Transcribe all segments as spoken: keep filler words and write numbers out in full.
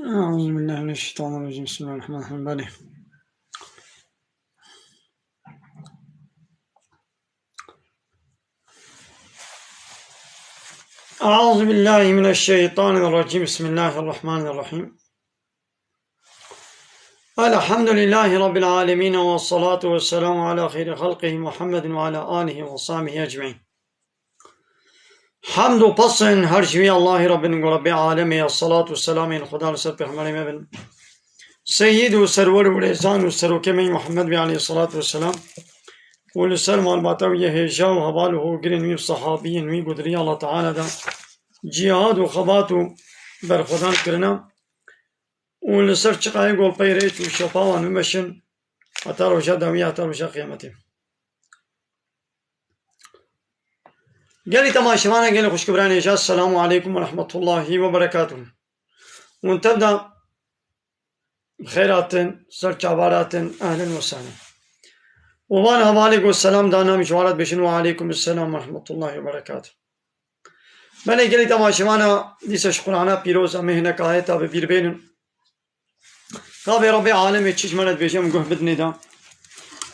أعوذ بالله من الشيطان الرجيم. بسم الله الرحمن الرحيم. بلى. أعوذ بالله من الشيطان الرجيم. بسم الله الرحمن الرحيم. الحمد لله رب العالمين، والصلاة والسلام على خير خلقه محمد وعلى آله وصحبه أجمعين. Hemd û pesên her ji wî Allahî Rabbin ku Rabbê alemê ye, selat û selamên Xweda li ser Pêxemberê me bin. Seyyid û serwer û rêzan û serokê me Muhammed bê aleyhisselatu vesselam û li ser malbata wî yê hêja û heval û hogirên wî û sehabiyên wî ku di riya Allah Teala de cihad û xebat û berxwedan kirine û li ser çiqayê golpeyê rêç û şefa wan bimeşin heta roja dawî, heta roja qiyametê. Gelî temaşevana, gelî xwişk û birayên hêja, Esselamu aleykum ve rahmetullahi ve berekatuhu. Hûn tev de bi xêr hatin, ser çavar hatin, ehlen ve sehlen. Û van hevalê ku selam dana min ji wan re dibêjin, ve aleykum selam ve rahmetullahi ve berekatuhu. Belê gelî temaşevana, dîsa ji Qur'ana pîroz em ê hinek ayeta bi bîr bênin. Gavê Rabbê alemê çi ji me re dibêje, em guh bidinê de.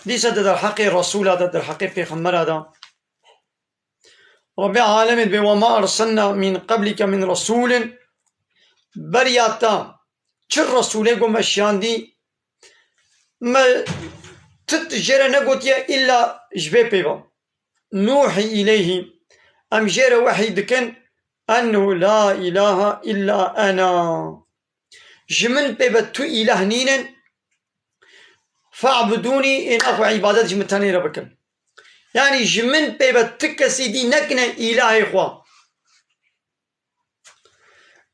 Dîsa di derheqê Resûla de, derheqê Pêxembera de. Rabbê alemê dibê, "Ve ma erselna min qablike min resûlin." Beriya te çi Resûlê ku me şiyandî, me ti jê re negotiye îlla ji vê pê ve. Nuhî îleyhî. Em jê re wehî dikin, ennehu la ilahe illa ena. Ji min pê ve tu îlah nînin, fe'budûnî, êna xwe îbadet ji min tenê re bikin. Yanî ji min pê ve ti kesî dî nekine îlahê xwe.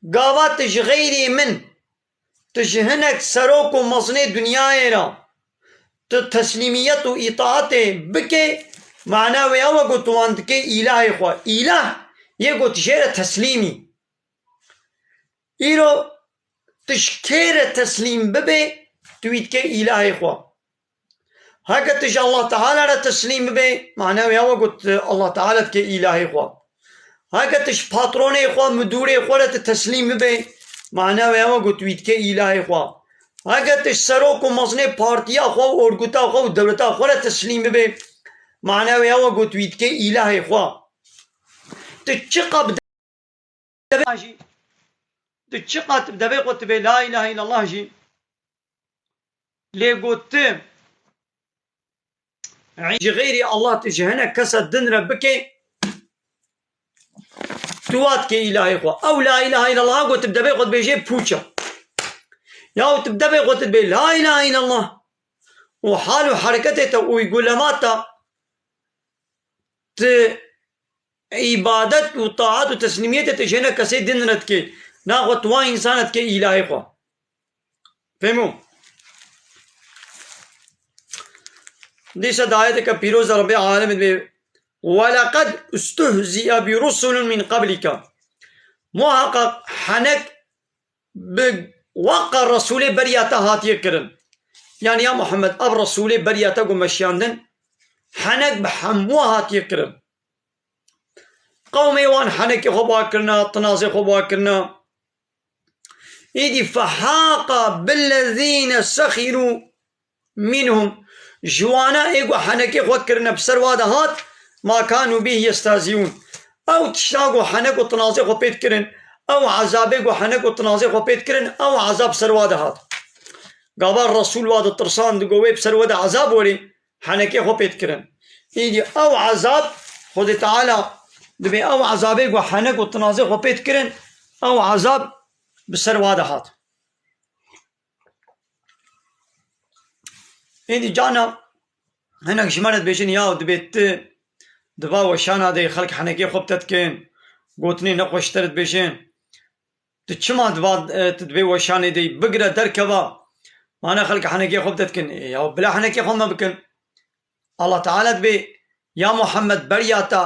Gava tu ji xeyrê min, tu ji hinek serok û mezinê dinyayê re, tu teslîmiyet û îtaatê bike, mana wê ew e ku tu wan dike îlahê xwe. Îlah yê ku tu jê re teslîm î. Îro tu ji kê re teslîm bibê, tu wî dikê îlahê xwe. Heke tu ji Allah Teala re teslîm bibê, mana wê ew e ku tu Allah Teala dikê îlahê xwe. Heke tu ji patronê xwe, midûrê xwe re tu teslîm bibê, mana wê ew e ku tu wî dikê îlahê xwe. Heke tu ji serok û mezinê partiya xwe û orguta xwe û dewleta xwe re teslîm bibê, mana wê ew e ku tu wî dikê îlahê xwe. Tu çiqa bi devê jî, tu çiqat bi devê xwe tu bê la ilahe illallah jî, lê got tu ji xeyrî Allah tu ji hinek kesa din re bikê, tu wa dikê îlahê xwe. Ew la ilahe illallah got tu bi devê xwe dibêjê pûç e. Ya tu bi devê xwe tu dibê la ilahe illallah û hal û hereketê te û uygulema te tu îbadet û taat û teslîmiyetê tu ji hinek kesê din re dikê. Naxwe tu wan însana dikê îlahê xwe. Fehmo? Dîsa di ayeteke pîroz de Rabbê alemê dibê, "Weleqed istuhzi'e bi rusulun min qablike." Muhaqqaq henek bi weqa Resûlê beriya te hatiye kirin. Yanî ya Muhammed, ev Resûlê beriya te ku meşiyandin, henek bi hemû hatiye kirin. Qewmê wan henekê xwe bi wan kirina, tinazê xwe bi wan kirina. Îdî fehaqa billezîne sexîrû minhum. Ji wana ê ku henekê xwe kirine bi ser wa de hat, ma kanû bîh yestehzîûn. Ew tişta ku henek û tinazê xwe pê dikirin, ew ezabê ku henek û tinazê xwe pê dikirin, ew ezab bi ser wa de hat. Gava Resûl wa ditirsan, digo wê bi ser we de ezab werê, henekê xwe pê dikirin. Îdî ew ezab, Xwedê Teala dibê ew ezabê ku henek û tinazê xwe pê dikirin, ew ezab bi ser wa de hat. Êdî cana hinek ji me re dibêjin, ya dibê tu di va weşana de xelk henekê xwe bi te dikin, gotinê nexweştir dibêjin. Tu çima diva, e, tu divê weşanê de bigire derkeva? Mane xelk henekê xwe bi te dikin. E, ya bila henekê xwe me bikin. Allah Teala dibê, ya Muhammed, beriya te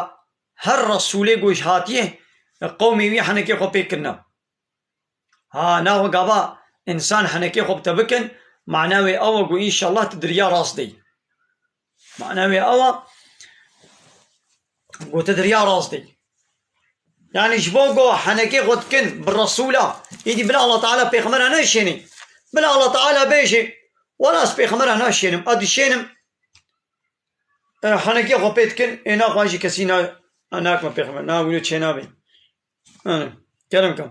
her Resûlê ku ji hatiye, e, qewmê wî henekê xwe pê kirine. Ha, naxwe gava însan henekê xwe bi te bikin, mana wê ew e ku înşallah tu di riya rast de yî. Mana wê ew e ku tu di riya rast de yî. Yani ji bo ku henekê xwe dikin bi Resûla, îdî bila Allah Teala pêxembera neşênê. Bila Allah Teala bêjê, wela ez pêxembera naşênim, ez dişênim, e, henekê xwe pê dikin, ê naxwe jî kesî na-, nakme pêxember, na wîno çênabê. Yani, kerem ke.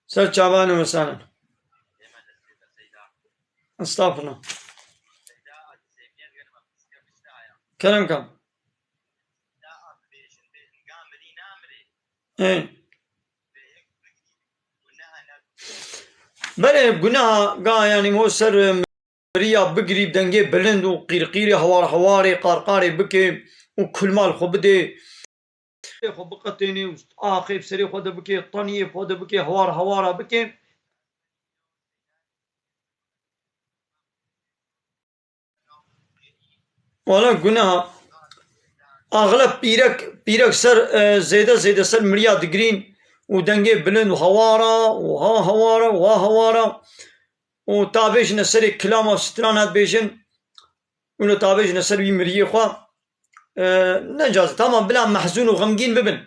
Ser çavan û misalan. Estağfurullah. Kerem ke. Ê. Belê, guneha ga, yani, mo ser, e, miriya bigirî, dengê bilind û qîrqîrê hewar hewarê, qarqarê bikê û kulmal xwe bidê. Xwe biqetênê û axê bi serê xwe de bikê, taniyê xwe de bikê, hewar hewara bikê. Wala guneha. Axleb pîrek, pîrek ser, e, zêde zêde ser miriya digirîn û dengê bilind û hewara û ha hewara û ha hewara û ta bêjine serê kilama strana dibêjin û lo ta bêjine ser wî miriyê xwe. E, necaz, tamam, bila mehzûn û xemgîn bibin.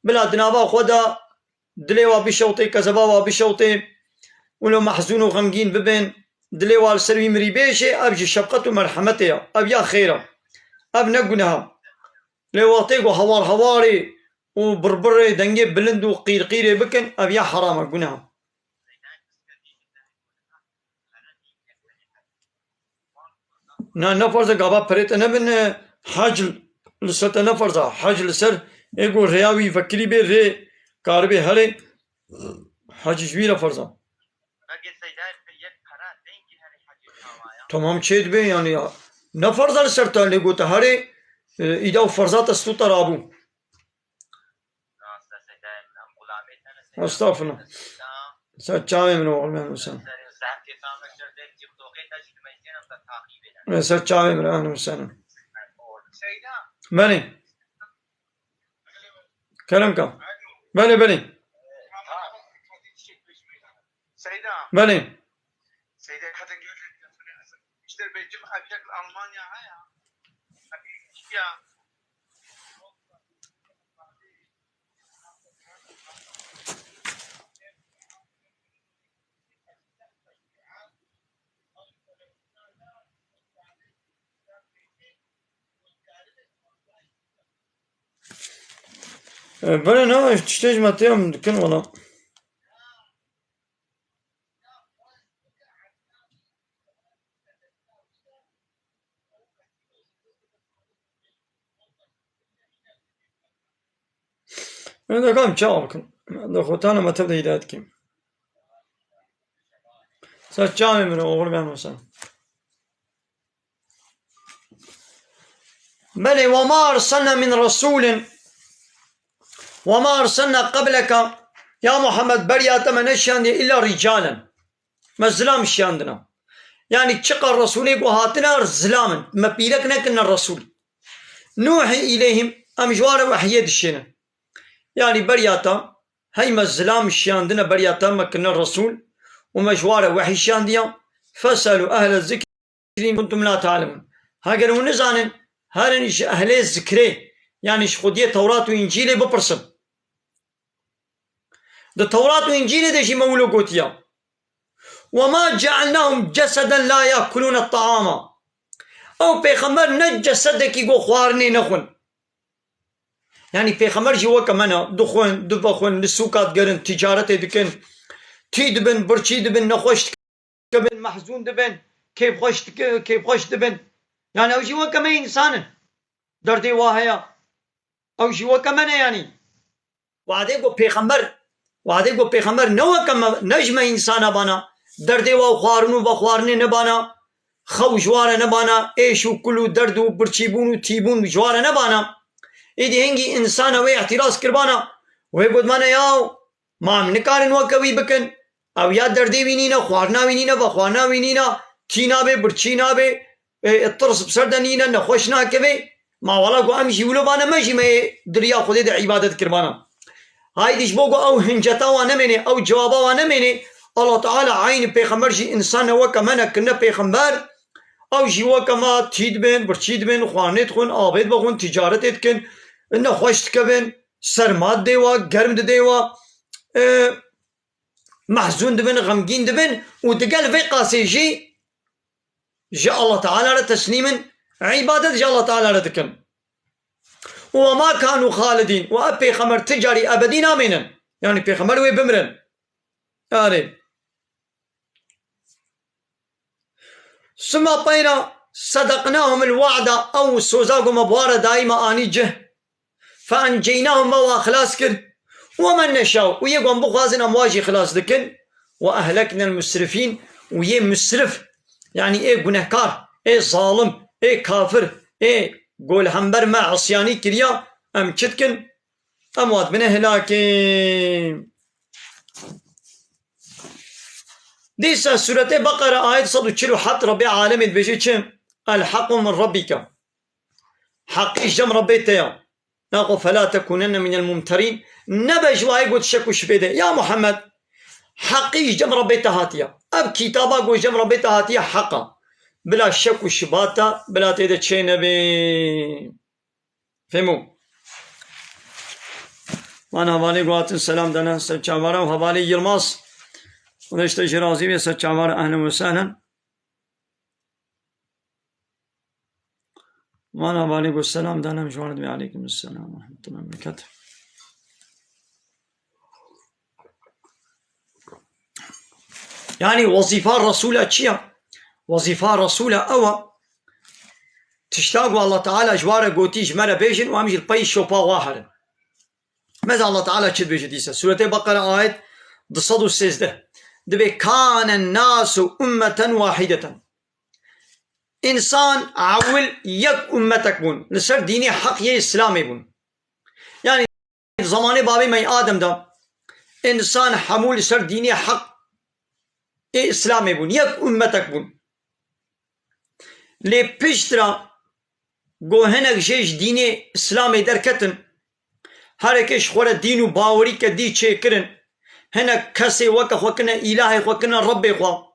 Bila di nava xwe de dilê wa bişewtê, kezeba wa bişewtê, wilo mehzûn û xemgîn bibin, dilê wa li ser wî mirî bêjê, ev ji şefqet û merhemetê ye, ev ya xêr e, ev ne guneha. Lê wextê ku hewar hewarê û birbirê dengê bilind û qîrqîrê bikin, ev ya heram e, guneha. Na, ne farz e, gava perê te nebin, e, hec li ser te ne farz e. Hec li ser ê ku rêya wî vekirî bê, rê karibê herê, hec ji wî re farz e. Tamam, çê dibê, yani, ya, ne farz e li ser te, lê ku te herê, e, îda û ferza te stû te rabû. Estağfurullah. Ser çavê min oğlum, ehlen we sehlen. Ser çavê min, ehlen we sehlen. Belê. Kerem ka. Belê, belê. Belê. E, belê, na, tiştê ji me tê em dikin wala. Em de kam çawa bikin? Em de xwe tane me tev de hidayet kim. Ser çavê min oxir ben olsa. Belê, وما أرسلنا من رسول وما أرسلنا قبلك, ya Muhammed, beriya te me neşiyandiye illa ricalen. Me zilam şiyandina. Yani çiqa Resûlê ku hatine zilam in. Me pîrek nekirine Resûl. Nuhi îleyhim, em ji wan re wehiyê dişênin. Yani beriya te, hey me zilam şiyandine beriya te me kirine Resûl û me ji wan re wehî şiyandiya. Feselu ehle zikr in kuntum la ta'lemun. Heger hûn nizanin, herin ji ehlê zikrê, yani ji xwediyê Tewrat û Încîlê bipirsin. Di Tewrat û Încîlê de jî me wilo gotiya. وما جعلناهم جسدا لا يأكلون الطعام. Ew pêxember ne cesedekî ku xwarinê nexwin. Yani pêxember jî weke me ne, dixwin, divexwin, li sûka digerin, ticaretê dikin, tî dibin, birçî dibin, nexweş dibin, mehzûn dibin, kêfxweş dike-, kêfxweş dibin. Yani ew jî weke me însan in. Derdê wa heye. Ew jî weke me ne yani. Wadê ku pêxember, wadê ku pêxember ne weke me, ne ji me însana bana, derdê wa û xwarin û vexwarinê nebana, xew ji wa re nebana, êş û kul û derd û birçîbûn û tîbûn ji wa re nebana. Êdî hingî însana wê îhtiras kiribana, Wê got, "Mane yaw, ma em nikarin weke wî bikin? Ew ya derdê wî nîne, xwarina wî nîne, vexwarina wî nîne, tî nabe, birçî nabe, e, e, tirs bi ser de nîne, nexweş nakeve. Ma wela ku em jî wilo bane, me jî me yê diriya Xwedê de îbadet kiribana." Haydî ji bo ku ew hinceta wan nemêne, ew cewaba wan nemêne, Allah Teala eynî pêxember jî însan e, weke me ne kirine pêxember, ew jî weke me tî dibin, birçî dibin, xwarinê dixwin, avê dibixwin, tîcaretê dikin, nexweş dikevin, serma didê wa, germ didê wa, e, mehzûn dibin, xemgîn dibin û digel vê qasê jî ji Allah Teala re teslîm in, îbadet ji Allah Teala re dikin. Û وما كانوا خالدين، û ev pêxember ti carî ebedî namînin. Yanî pêxember wê bimirin. Yanî Suma peyra sedaqnahum el-wa'da, ew soza ku me bi wan re dayî me anî cih. Fe enceynahum, me wan xilas kir. Ve men neşa, û yê ku em bixwazin em wan jî xilas dikin. Ve ehleknel musrifîn, û yê musrif, yanî ê gunehkar, ê zalim, ê kafir, ê ku li hember me isyanî kiriya, em çi dikin? Em wan dibine hilakê. Dîsa Sûretê Beqere ayet sed û çil û heft Rebbê Alemê dibêje çi? El-haqqu min rabbike. Heqî ji cem Rebbê te ya. Naxwe, fela tekunenne minel mumterîn. Nebe ji wayê got şek û şibê de. Ya Muhammed, heqî ji cem Rebbê te hatiye. Ev kitaba got ji cem Rebbê te hatiye heq a. Bila şek û şiba te, bila tê de çê nebê. Fehmo. Van hevalê ku hatin selam dane ser çavara û hevalê Yilmaz. Xwedê ji te jî razî bê ser çavara, ehlen ve sehlen. Van hevalê ku selam dane ji wan re dibê aleykum selam ve rahmetullah ve berekatuh. Yanî wezîfa Resûla çi ya? Wezîfa Resûla ew e, tişta ku Allah Teala ji wan re gotî, ji me re bêjin û em jî li pey şopa wan herin. Meze Allah Teala çi dibêje dîsa? Sûretê Beqere ayet du sed û sêzdeh. Dibê, kânen nâsu ummeten wahideten. Însan ewil yek ummetek bûn. Li ser dînê heq yê Îslamê bûn. Yanî Zamanê babê me yê Adem de însan hemû li ser dînê heq ê Îslamê bûn. Yek ummetek bûn. Lê piştre ku hinek jê ji dînê Îslamê derketin, hereke ji xwe re dîn û bawerîke dî çêkirin, hinek kesê weke xwe kirine îlahê xwe, kirine Rebbê xwe.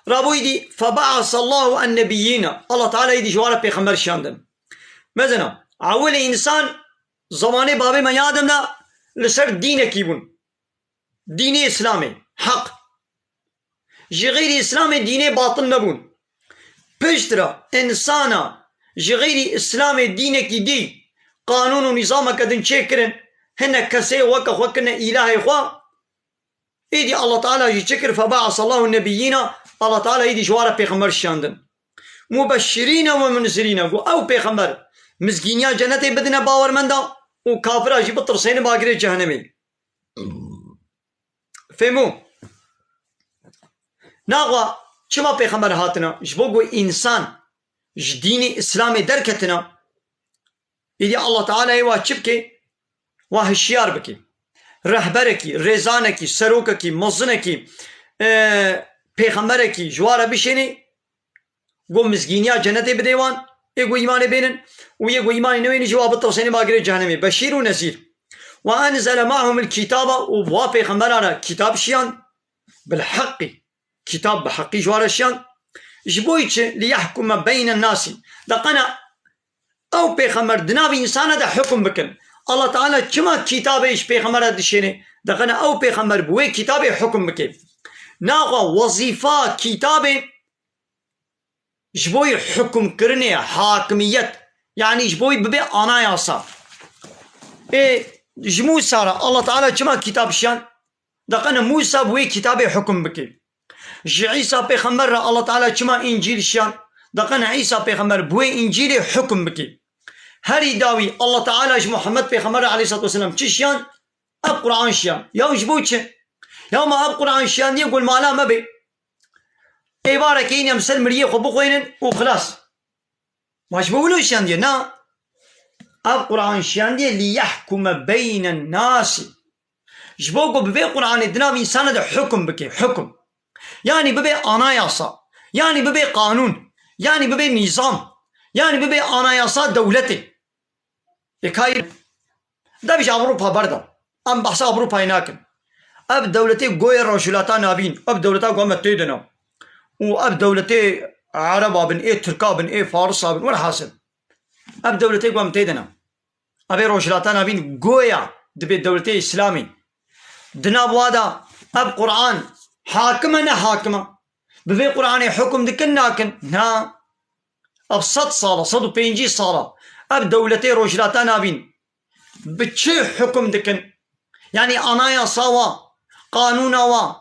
Rabû îdî, febe'asallahu ennebiyyîne. Allah Teala îdî ji wan re pêxember şiyandin. Mezena, ewilê însan zamanê babê me ya Adem de li ser dînekî bûn. Dînê Îslamê, heq. Ji xeyrî Îslamê dînê batil nebûn. Piştre însana ji xeyrî Îslamê dînekî dî, qanûn û nîzameke din çêkirin, hinek kesê weke xwe kirine îlahê xwe, Îdî Allah Teala jî çi kir? Febe'asallahu nebiyyîna, Allah Teala îdî ji wan re pêxember şiyandin. Mubeşşirîne ve munzirîne, ku ew pêxember mizgîniya cenetê bidine bawermenda û kafira jî bitirsêne bagirê cehenemê. Fehmo? Naxwe çima pêxember hatine? Ji bo ku însan ji dînê Îslamê derketine, Îdî Allah Teala ê wa çi bike? Wa hişyar bike. Rehberekî, rêzanekî, serokekî, mezinekî, e, pêxemberekî ji wa re bişênê, ku mizgîniya cenetê bidê wan, ê ku îmanê bênin û yê ku îmanê newênî ji wa bitirsênê bagirê cehenemê. Beşîr û nezîr. Ve enzele ma'humul kitaba, û wa pêxemberan re kitab şiyand, bil heqî. Kitab bi heqî ji wan re şiyan. Ji bo çi? Liyehkume beynen nasî. De qene ew pêxember di navê însana de hukum bikin. Allah Teala çima kitabê ji pêxember re dişêne? De qene ew pêxember bi wê kitabê hukum bike. Naxwe wezîfa kitabê ji bo hukumkirinê, hakimiyet, yanî ji bo bibe anayasa. Ê, ji Mûsa re Allah Teala çima kitab şiyan? De qene Mûsa bi wê kitabê hukum bike. Ji Îsa pêxember re Allah Teala çima Încîl şiyan? De qene Îsa pêxember bi wê Încîlê hukum bike. Herî dawî Allah Teala ji Muhammed pêxember re aleyhissalatu vesselam çi şiyan? Ev Quran şiyan. Ya ji bo çi? Ya ma ev Quran şiyandiye ku li mala me be. Êvarekê yîn em ser miriyê xwe bixwînin û xilas. Ma ji bo wilo şiyandiye? Na. Ev Quran şiyandiye liyehkume beynen nasi. Ji bo ku bi vê Quranê di nav însana de hukum bike, hukum. Yanî bibe anayasa, yanî bibe qanûn, yanî bibe nîzam, yanî bibe anayasa dewletê. Ê kayî, de bi ji Ewropa berda. Em behsa Ewropayê nakin. Ev dewletê goyê Rojhilata Navîn, ev dewleta ku em tê de ne. Û ev dewletê Ereba bin, ê Tirka bin, ê Farisa bin, welhasil. Ev dewletê ku em tê de ne. Ev ê Rojhilata Navîn goya dibe dewletê Îslamî. Di nav wa de ev Quran hakim e, ne hakim e? Bi vê Quranê hukum dikin, nakin? Na. Ev sed sala, sed û pêncî sala ev dewletê Rojhilata Navîn bi çi hukum dikin? Yanî anayasa wa, qanûna wa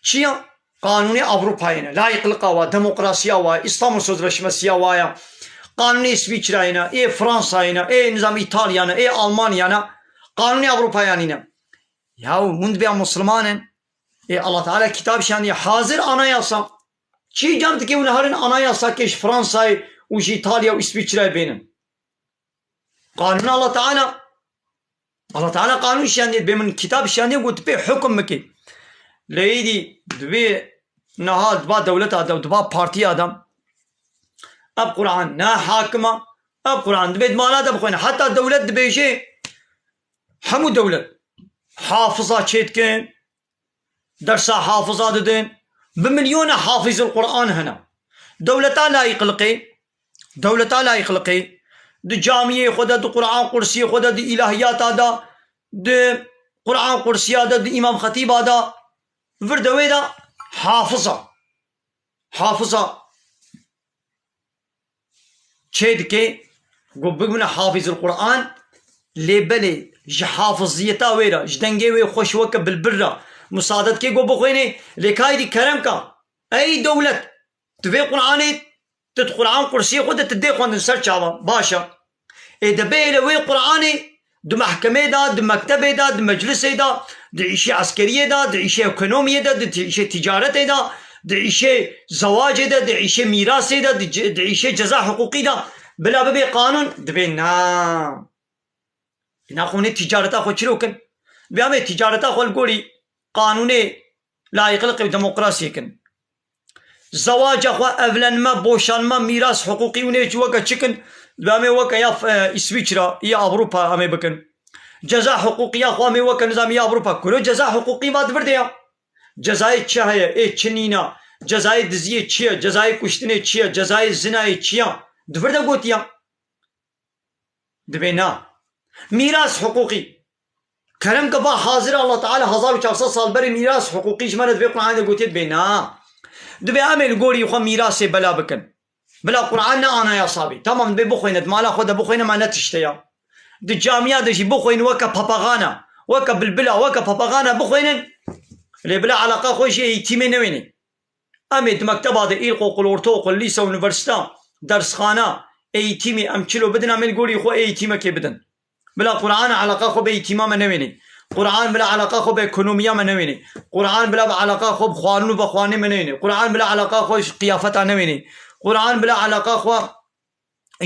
çi ya? Qanûnê Ewropayê ne, layîqliqa wa, demokrasiya wa, Îstanbul Sözleşmesiya wa ya, qanûnê Îsvîçrayê ne, ê Fransayê ne, ê nizam Îtalya ne, ê Almanya ne, qanûnê Ewropayanî ne. Ya hûn dibê Musulman in. Ê Allah Teala kitab şandiye hazir anayasa. Çi cam dike hûn herin anayasa ke ji Fransayê û ji Îtalya û Îsvîçreyê bênin? Qanûna Allah Teala. Allah Teala qanûn şandiye, bê min kitab şandiye, got pê hukum bike. Lê êdî dibê niha diba dewleta de, diba partiya de. Ev Quran ne hakima, ev Quran dibê di mala de bixwêne. Heta dewlet dibêje, hemû dewlet hafiza çêdikin, dersa hafiza didin. Bi milyona hafizul Quran hene. Dewleta layîqliqê, dewleta layîqliqê, di camiyê xwe de, di Quran qursiyê xwe de, di îlahiyata de, di Quran qursiya de, di Îmam Xetîba de, vir de wê de hafiza. Hafiza çê dike, got bibine hafizul Quran, lê belê ji hafiziyeta wê re, ji dengê wê xweş weke bilbil re, musade dike got bixwêne, lê kayî dî kerem ka, ey dewlet, tu vê Quranê, tu di Quran qursiyê xwe de tu dê xwendin ser çava, baş e. Ê de bê le wê Quranê di mehkemê de, di mektebê de, di meclisê de, di îşê eskeriyê de, di îşê ekonomiyê de, di ti-, îşê ticaretê de, di îşê zewacê de, di îşê mîrasê de, di ce-, di îşê ceza hiqûqî de bila bibe qanûn, dibê na. Naxwe hûnê ticareta xwe çiro kin. Dibê em ê ticareta xwe li gorî qanûnê layîqliqê û demokrasiyê kin. Zewaca xwe, evlenme, boşanma, mîras, hiqûqî hûn ê weke çi kin? Dibê em ê weke ya, e, Îsvîçra, ya Ewropa em ê bikin. Ceza hiqûqiya xwe em ê weke nizam ya Ewropa. Kuro ceza hiqûqî va di vir de ya. Cezayê çi heye, ê çi nîna? Cezayê diziyê çi ye? Cezayê kuştinê çi ye? Cezayê zinayê çi ye? Di vir de gotiya. Dibê na. Mîras hiqûqî. Kerem ke va hazir Allah Teala hezar û çar sed sal berê mîras hiqûqî ji me re di vê Qur'anê de gotiye dibê na. Dibê em ê li gorî xwe mîrasê bela bikin. Bila Qur'an ne anayasa bê. Tamam dibê bixwêne, di mala xwe de bixwêne, me ne tişte ya. Di camiya de jî bixwêne weke papagana, weke bilbila, weke papagana bixwênin. Lê bila eleqa xwe ji eğitimê newênê. Em ê di mekteba de, îlkokul, ortaokul, lise, unîversîta, dersxana, eğitimî em çilo bidin, em ê li gorî xwe eğitimekê bidin. Bila Qur'an eleqa xwe bi eğitîma me newênê. Qur'an bila eleqa xwe bi ekonomiya me newênê. Qur'an bila bi eleqa xwe bi xwarin û vexwarinê me newênê. Qur'an bila eleqa xwe ji qiyafeta newênê. Qur'an bila eleqa xwe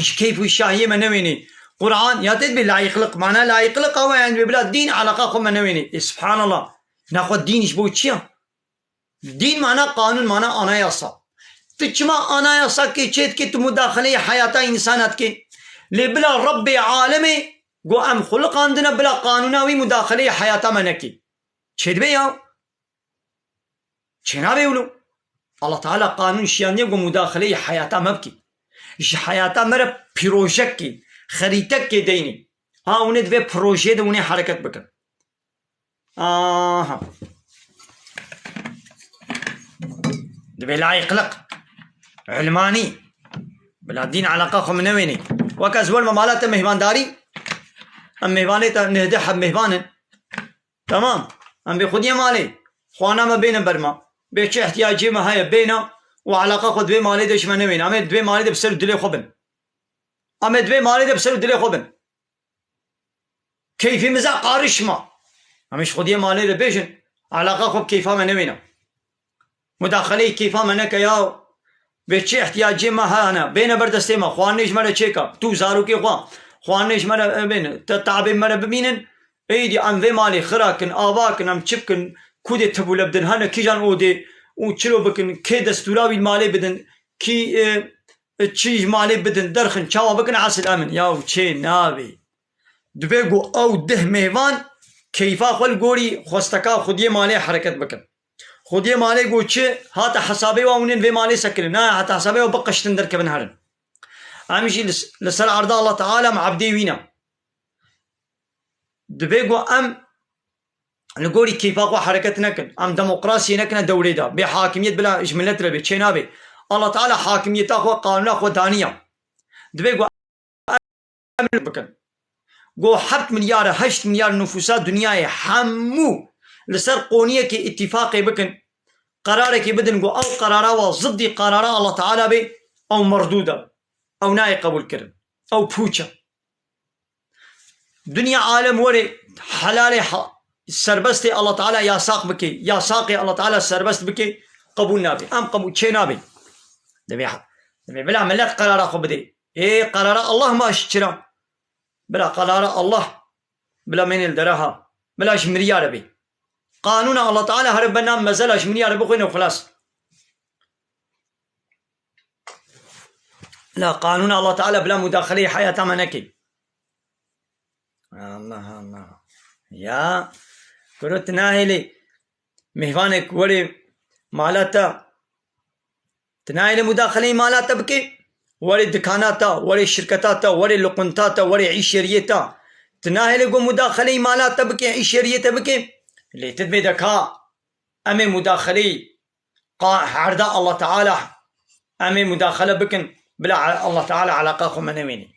ji keyf û şahiyê me newênê. Qur'an ya tê dibê layîqliq. Mana layîqliqa we yani bila dîn eleqa xwe me newênê. Ê, subhanallah. Naxwe dîn ji bo çi ya? Dîn mana qanûn, mana anayasa. Tu çima anayasa kê çê dikê, tu mudaxileyê heyata însana dikê? Lê bila Rebbê alemê got em xuliqandine bila qanûna wî mudaxileyê heyata me nekê. Çêdibe ya? Çênabe wilo. Allah Teala qanûn şiyandiye got mudaxileyê heyata me bikê. Ji heyata me re pîrojek kê, xerîtek kê deynê. Ha hûnê di vê projeyê de hûnê hereket bikin. Aha. Dibê layîqliq. Ilmanî. Bila dîn eleqa xwe min newênê. Wek ez werme mala te mêhmandarî. Em mêhvanê te neh deh heb mêhvan in. Tamam. Em bê xwediyê malê. Xwana me bêne ber me. Bê çi ihtiyacê me heye bêne. Û eleqa xwe di vê malê de ji me newêne. Em ê di vê malê de bi ser û dilê xwe bin. Em ê di vê malê de bi ser û dilê xwe bin. Keyfimize karışma. Em ê ji xwediyê malê de bêjin, eleqa xwe bi keyfa me newêne. Mudaxileyê keyfa me neke ya. Bê çi ihtiyacê me hene, bêne ber destê me, xwarinê ji me re çêke. Tu zarokê xwe, Xwarinê ji me re bêne, te tabê me re bimînin, êdî em vê malê xira kin, ava kin, em çi bikin, ku dê tibûle bidin, hene kîjan odê û çilo bikin, kê destûra wî malê bidin, kî, e, e, çi ji malê bidin, derxin, çawa bikin, esil emin. Yaw çê nabê. Dibê ku ew deh mêvan keyfa xwe li gorî xwesteka xwediyê malê hereket bikin. Xwediyê malê got çi? Hate hesabê wan hûn ên vê malê sekirin. Na, hate hesabê wan biqiştin derkevin herin. Em jî li, li ser erda Allah Teala em ebdê wî ne. Dibê ku em li gorî keyfa xwe hereket nekin. Em demokrasiyê nekine dewrê de. Bê hakimiyet bila ji millet re bê. Çê nabê. Allah Teala hakimiyeta xwe, qanûna xwe daniye. Dibê ku em bikin. Go heft milyar, heşt milyar nüfusa dünyayê hemû li ser qoniyekê îtîfaqê bikin, qerarekê bidin, go ew qerara wa ziddî qerara Allah Teala bê, ew merdûd e. Ew nayê qebûl kirin. Ew pûç e. Dinya alem were helalê ha-, serbestê Allah Teala yasak bike, yasaqê Allah Teala serbest bike, qebûl nabe. Em qebûl çê nabe. Dibê ha-, dibê bila millet qerara xwe bide. Ê, qerara Allah ma ji çira? Bila qerara Allah. Bila mênê li dere ha. Bila ji miryare bê. Qanûna Allah Teala here bena mezela ji miryare bixwîne û xilas. La qanûna Allah Teala bila mudaxeleyê heyata me neke. Allah Allah. Ya, kuro tu nahêlî mêvanek werê mala te. Tu nahêlî mudaxeleyê mala te bike. Werê dikana te, werê şirketa te, werê luqunta te, werê îşeriyê te. Tu nahêlî ku mudaxeleyê mala te bike, îşeriyê te bike. Lê tu dibê de ka em ê mudaxeleyê qa-, herda Allah Teala, em ê mudaxele bikin, bila Allah Teala eleqa xwe me newênî.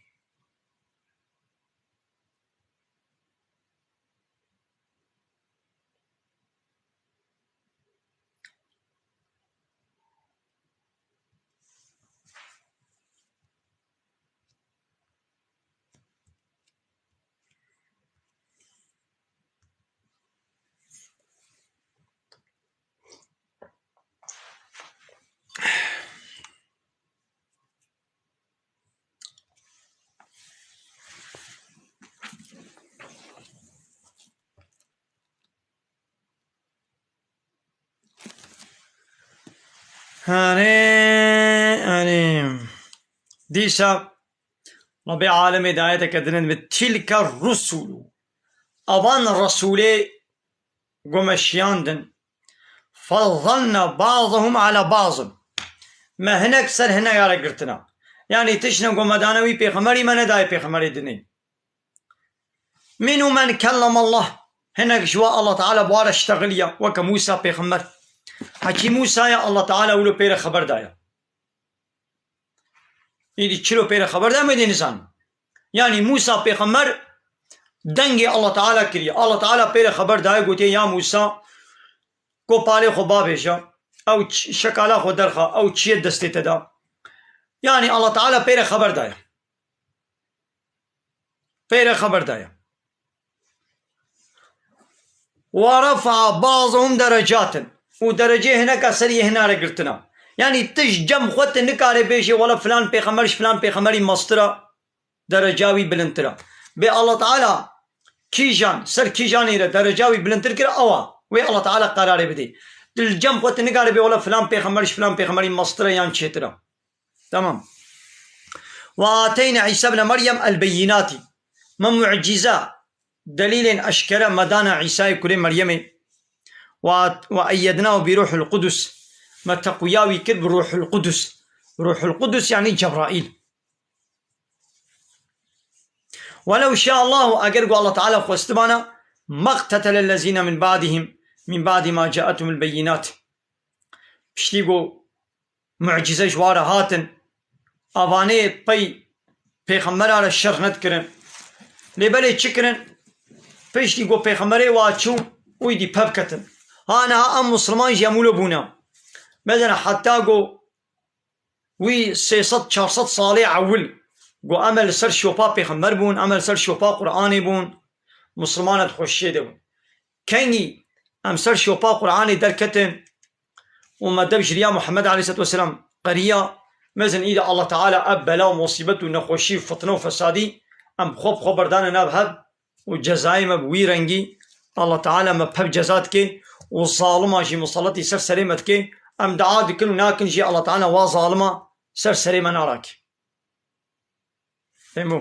Hanê, hanê. Dîsa Rebê alemê di ayeteke din de dibê, "Tilke rusulu." Avan Resûlê ku me şiyandin. "Fezzelna ba'dahum ala ba'zin." Me hinek ser hineka re girtina. Yanî tiştine ku me dane wî pêxemberî me nedayê pêxemberê dinê. Minhum men kellem Allah. Hinek ji we Allah Teala bi wa re ştexiliya, weke Mûsa pêxember. Hekî Mûsa ya Allah Teala wilo pê re xeber daye. Îdî çilo pê re xeber daye, me dê nizanin. Yanî Mûsa pêxember dengê Allah Teala kiriye. Allah Teala pê re xeber daye, gotiye, "Ya Mûsa, kopalê xwe bavêje, ew ç-, şekala xwe derxe, ew çi ye destê te de." Yanî Allah Teala pê re xeber daye. Pê re xeber daye. "Ve refa'a ba'dahum derecatin." Û derecê hineka ser yê hina re girtina. Yanî tu ji cem xwe tu nikare bêjê, "Wela filan pêxember ji filan pêxemberî mestir e, dereca wî bilindtir e." Bê Allah Teala kîjan, ser kîjanî re dereca wî bilindtir kir, ewa. Wê Allah Teala qerarê bidê. Tu li cem xwe tu nikare bê, "Wela filan pêxember ji filan pêxemberî mestir e yan çêtir e." Tamam. "Ve ateyna Îsa ibne Meryem el-beyinatî." Me mucîze, delîlên eşkere me dana Îsayê kurê Meryemê. "Ve at-, ve eyyednahu bi ruhul qudus." Me teqwiya wî kir bi ruhul qudus. Ruhul qudus yanî Cebraîl. "Ve lew şâ Allahu", eger ku Allah Teala xwestibana, "meqtetelellezîne min ba'dihim, min ba'di ma ca'ethumul beyinat." Piştî ku mucîze ji wa re hatin, avanê pey pêxembera re şer nedikirin. Lê belê çi kirin? Piştî ku pêxemberê wa çû, wî dî pevketin. Ha niha em musulman jî em wilo bûne. Mesela heta ku wî sê sed çar sed salê ewil ku em e li ser şopa pêxember bûn, em e li ser şopa Qur'anê bûn, musulman e di xweşiyê de bûn. Kengî em ser şopa Qur'anê derketin û me dev ji riya Muhammed aleyhisselatu vesselam qeriya, mezin îde Allah Teala ev bela û musîbet û nexweşî û fitne û fesadî Em xwe bi xwe berdane nav hev û cezayê me bi wî rengî Allah Teala me pev ceza dike û zalima jî musalletî ser serê me dike. Em dua dikin û nakin jî Allah Teala wa zalima ser serê me narake. Fehmo.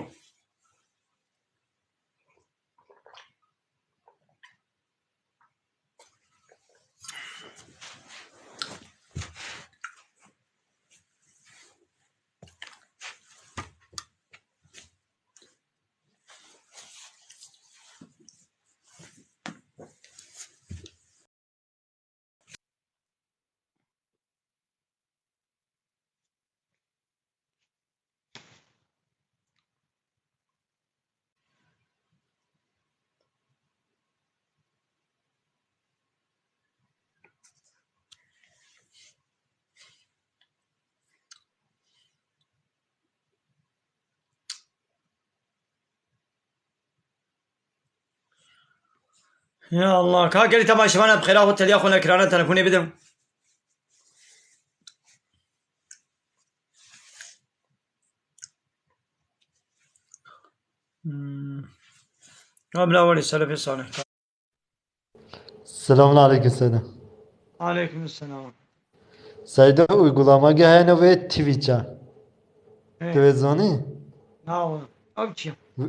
Ya Allah, ka gelî temaşevana bi xêra xwe teliya xwe nekirane telefonê bidin. Hmm. Abla wali selefê salih. Selamun aleyküm Seyda. Aleyküm selam. Seyda, uygulama hene ve Twitch'a. He. Tu vê zanî? Na, o. Ev çi? Ve,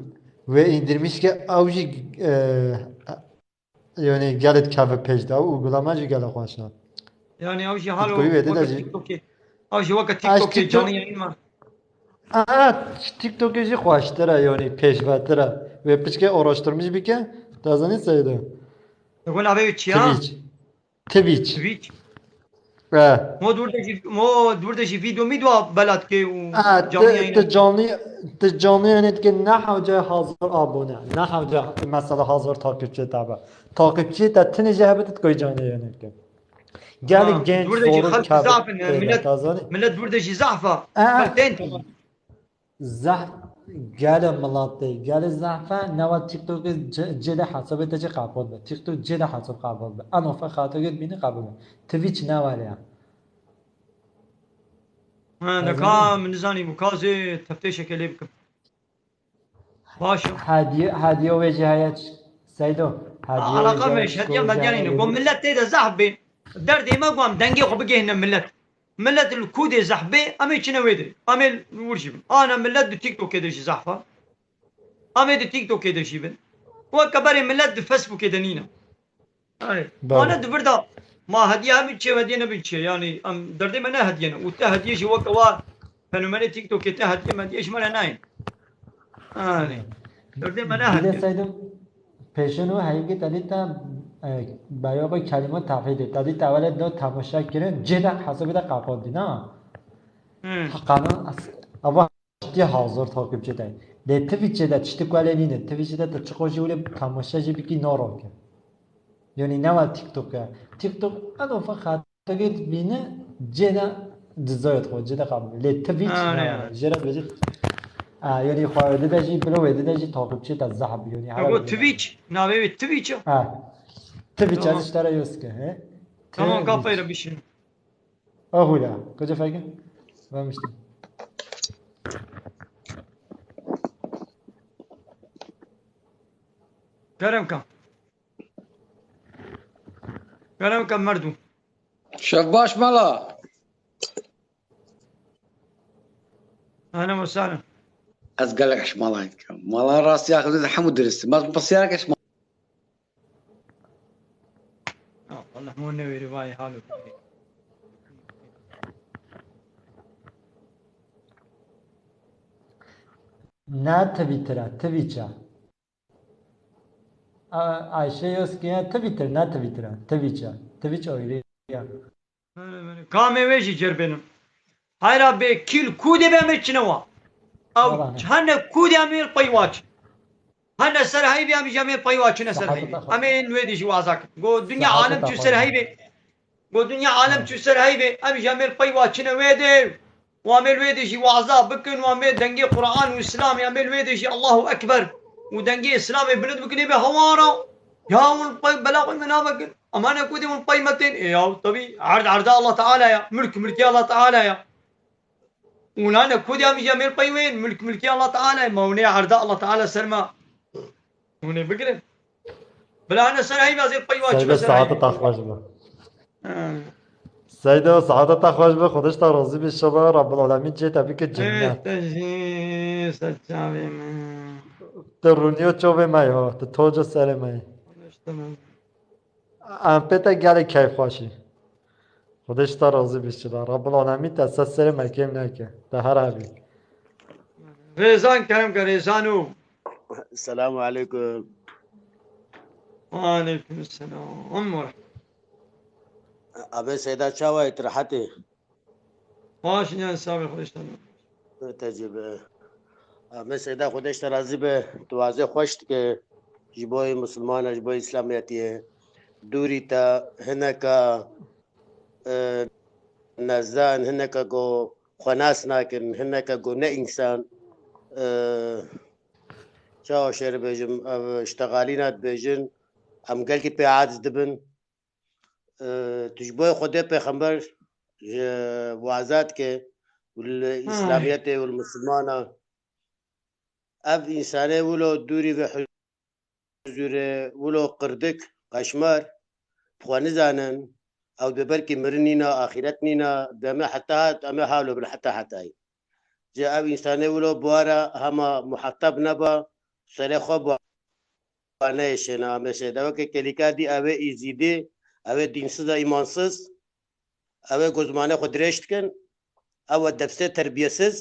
ve indirmiş ki ew jî, e, yani gelek keve pêş de, uygulama jî gelek xweş e. Yani ew jî halo TikTok'u wê de weke jî. TikTok'ê. Ew jî weke Eş TikTok'ê TikTok canlı yayın var. Aa, TikTok'ê jî xweştir e, yani pêşvetir e. Wê piçkê araştirmiş bike, te zanî Seyda. Te got navê wê çi ya? Twitch. Twitch. Twitch. E. Mo dûr de jî, mo dûr de jî video mîdwa belat ke û Ha, canlı ti, yayın ti e. Canlı, ti canlı yayın etke ne hewce hazır abone. Ne hewce mesela hazır takipçi tabi. Takipçi te tinê jî hebe ti koy canlı yayın etke. Gelek Ha, genç dûr de jî zorun xelk kevin zaf in, têde, millet, ta zanî? Millet dûr de jî zaf e. E, Xelk tên tamam. Zehf, gelê milatê, gelê zehfe, newa TikTokê ce-, cêde hesabê te jî qebûl be. TikTok cêde hesab qebûl be. Eno fe xato gêt bînî qebûl be. Twitch ne were ya. Ha, Te neka zanî? Min nizanî bû, ka zê teftêşeke lê bikim. Baş e. Hediye, hediye wê jî heye ç-, Seydo. Hediye wê Alaqa jî me heye iş, hediye çikolata medya nîne. Go hediye. Millet tê de zehf bê. Derdê me go em dengê xwe bigihîne millet. Millet li ku dê zehf bê, em ê çine wê dirê. Em ê wir jî bin. Ana millet di TikTokê de jî zehf e. Em ê di TikTokê de jî bin. Weke berê millet di Facebookê de nîne. Erê. Belê. Ane di vir de ma hediye hem çê hediye nebin çê. Yani em derdê me ne hediye ne. Û te hediye jî weke wa fenomenê TikTokê te hediye mediye ji me re nayên. Erê. Derdê me ne Bir de hediye. Seydo, pêşin û heyî te dî te, e, beyabe kelîme tevhîdê. Te dî te wele do temaşe kirin, cê de hesabê de qaqot dî, na? Hmm. Qanun as-, ava Tiştî hazir takipçi te. Lê Twitchê de tiştî ku lê nîne. Twitchê de tu çiqo jî wile temaşe jî bikî naroke. Yanî ne wek TikTok e. TikTok eno fe xategê dibîne cê de dizayet xwe, cê de qabûl. Lê Twitch Ha, ne ya. Jê re bêjî. Ha, yanî xwe wê de jî, bilo wê de jî takipçi te zehf bî. Yanî Ya her bu wê de. Twitch, navê wê Twitch e. Ha. Twitch Tamam. Ez işte re yoz ke, he? Tamam, Twitch. Kafayı da bir şey. Ahûla, kece feke? Vermiştim. Kerem ka. Kerem ka merdu. Şef baş mala. Ahlan ve sahlan. Ez gelek hişmala dikim. Mala rastî axivî de hemû dirist. Bas pisyarek hişmala. Ah, Allah mo newêrî vay halo. Ne Twitter e, Twitch e. A-, Ayşe Yozki ya Twitter, ne Twitter e, Twitch e. Twitch ayrı ya. Belê, belê. Kamê wê jî cerbênim. Hayra bê kîl kûdê be me çine wa. Ew Valla ne. Hene kûdê em ê pey wa çin. Hene ser heyvê em jî em ê pey wa çine ser Saxafeta heyvê. Xwe. Em ê wê dê jî waza kin. Go dinya Saxafeta alem çû Xwe. Ser heyvê. Go dinya alem Hı. Çû ser heyvê. Em jî em ê pey wa çine wê dê. Û em ê li wê dê jî waza bikin, û em ê dengê Quran û Îslamê, em ê li wê dê jî Allahu Ekber û dengê Îslamê bilind bikin, ê be hewara. Ya hûn pey bela xwe me navekin. Ama ne ku dê hûn pey me tên. Ê ya, tebî, erd erda Allah Teala ya. Milk milkê Allah Teala ya. Ûna ne kudya min ya mêr pey wên, mulk mulkê Allah Teala, ma ûnê erda Allah Teala ser ma. Ûnê bigirin. Bila hene ser heyva zê pey wa çi Seyda, mesele saete heyva. Te xweş be. Ha. Seyda, saete te xweş be, Xwedê ji te razî be, şeva Rabbul Alemîn cê te bike cennet. Evet, te jî ser çavê min. Te rûniyo çovê me ya, te toca serê me yî. Xwedê ji te razî. Em pê te gelek keyfxweşî. Xwedê ji te razî be şeva. Rabbul Alemîn te ser serê me kêm neke. Te her hebî. Rêzan kerem ke, rêzan û. Selamu aleykum. Aleykum selam. Û merhaba. Abê Seyda çawa yî, tu rehet î? Baş, yan sabê Xwedê ji te razî be. Te jî be. Abê Seyda Xwedê ji te razî be. Tu wazê xweş dike ji bo yê misilmana, ji bo yê îslamiyetiyê. Dûrî te hineka, e, nezan, hineka ku xwe nas nakin, hineka ku ne însan, e, çawa şêr bêjim, ev ştexalîna dibêjin, em gelkî pê aciz dibin. E, tu ji bo Xwedê pêxember ji waza dike û li Ay. Îslamiyetê û li misilmana. Ev însanê wilo dûrî ve huzûrê, wilo qirdik, qeşmer, bi xwe nizanin, ew dê belkî mirin nîna, axîret nîna, demê heta hat, em ê halo bin heta hetayî. Ji ev însanê wilo bi wa re hema muhetab neba, serê xwe bi wa neyêşêne, amê şêde. Weke kelîka dî, ew ê îzîdî, ew ê dînsiz e, îmansiz, ew ê ku zimanê xwe dirêj dikin, ew e depsê terbiyesiz,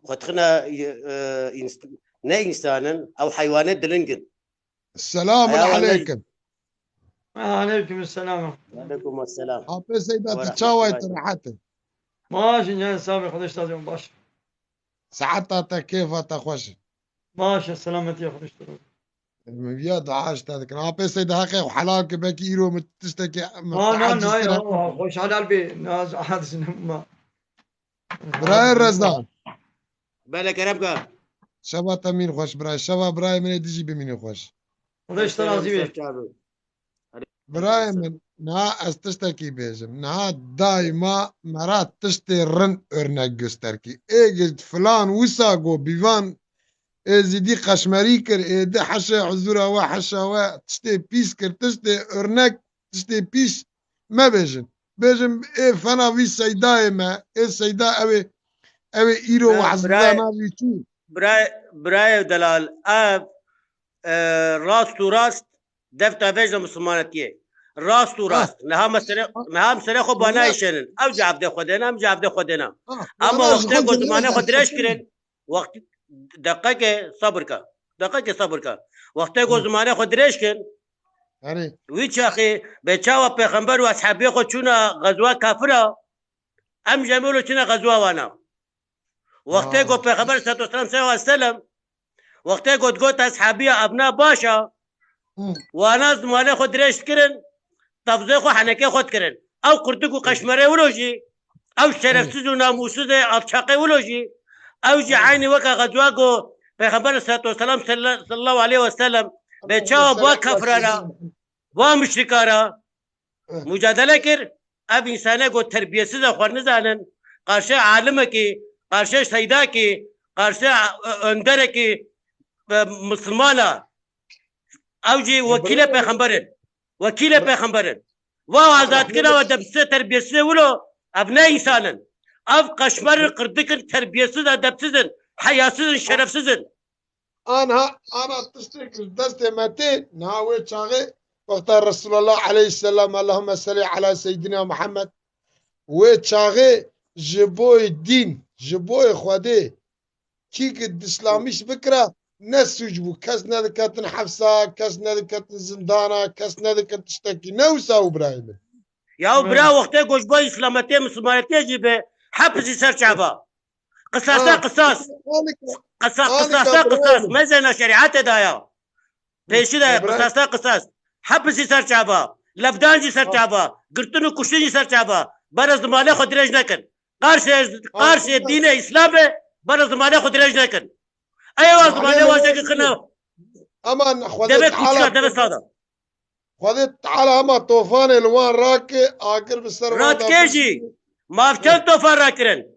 xwe dixine, e, îns-, ne însan in, ew heywanê diling in. Selamun Heya wan ne- aleykum. Aleykum selam. Aleykum selam. Apê Seyda, tu çawa yî, tu rehet î? Baş in, yan sabê Xwedê ji te razî be, baş. Seheta te, kêfa te xweş e. Baş e, selametiya Xwedê ji te razî be. Min viya dua ji te dikin. Apê Seyda, heqê xwe helal ke, belkî îro min tiştekî min Na, na, teaciz na, kira. Ya, xweş helal bê. Na, ez aciz nima. Birayê Rezan. Bele kerem ke. Şeva te mîn xweş birayê. Şeva birayê min ê dijî bimînî xweş. Xwedê ji te razî be. Ser çavê. Birayê min, niha ez tiştekî bêjim. Niha daîma me re tiştê rind örnek göster kî. Ê girt filan wisa got, bîvan êzîdî qeşmerî kir, ê di heşê huzûra we, heşa we tiştê pîs kir, tiştê örnek, tiştê pîs mebêjin. Bêjin ê fena vî Seydayê me, ê Seyda ew ê, ew ê îro Bira-, wehzida birayê, navî çû. Birayê, birayê delal, ev, e, rast û rast, defta vêjna misilmanetiyê. Rast û Ha. rast. Niha me serê, Ha. niha em serê xwe ba Ha. nayêşenin. Ew jî evdê xwe dêna, em jî evdê xwe dêna. Ha. Ama Wala ji wextê xwe ku dêna zimanê xwe dirêj kirin, wext, deqeke sabir ke. Deqeke sabir ke. Wextê ku Hı. zimanê xwe dirêj kin, Erê. wî çaxê bê çawa pêxember û eshabiyê xwe çûna xezwa kafira, em jî em wilo çine xezwa wana. Wextê Ha. ku pêxember sallallahu aleyhi ve sellem, wextê ku digot eshabiya evna baş a, Hı. wana zimanê xwe dirêj dikirin, tevzê xwe henekê xwe dikirin. Ew qurtik û Hı. qeşmerê wilo jî, ew Hı. şerefsiz û namûsiz ê alçaqê wilo jî, ew jî Hı. eynî weke xezwa ku Pêxember sallallahu aleyhi ve sellem, salla-, sallallahu aleyhi ve sellem, bê çawa ba kafira re, ba muşrika re, Hı. mucadele kir, ev însanê ku terbiyesiz e, xwe nizanin, qarşê alimekî, qarşê seydakî, qarşê, e, önderekî, e, misilmana. Ew jî Ya wekîlê bira- pêxember in. Wekîlê Ya pêxember in. Wa Ya azad kira bira- we depsê terbiyesizê wilo, ev ne însan in. Ev qeşmer in, qirdik in, terbiyesiz, edepsiz in, heyasiz in, şerefsiz in. Anha, ana tiştek ji destê me tê, niha wê çaxê wexta Resulullah aleyhisselam, Allahümme salli ala seyyidina Muhammed, wê çaxê ji boy dîn, ji boy Xwedê, kî ki dişlamîş bikira, ne sûc bû. Kes nediketin hepsa, kes nediketin zindana, kes nediketin tiştekî. Ne wisa û birayê min. Ya bira, wextê ku ji bo îslametê, misilmanetê jî be, hepsî ser çava. Qisasa Ha. qisas. Qisa-, Anika qisasa birayê qisas. min. Mezena şerîetê de ya. Pêşî de Ya birayê qisasa qisas. Hepsî ser çava. Levdan jî ser çava. Girtin û kuştin jî ser çava. Bere zimanê xwe dirêj nekin. Qarşê, qarşê dînê Îslamê bere zimanê xwe dirêj nekin. Ew zimanê wa jê kixine. Ama Xwedê Deve Teala, kûçika, deve sada. Xwedê Teala hema tofanê li wan rake, agir bi ser wan Radike jî. Mav çend tofan rakirin.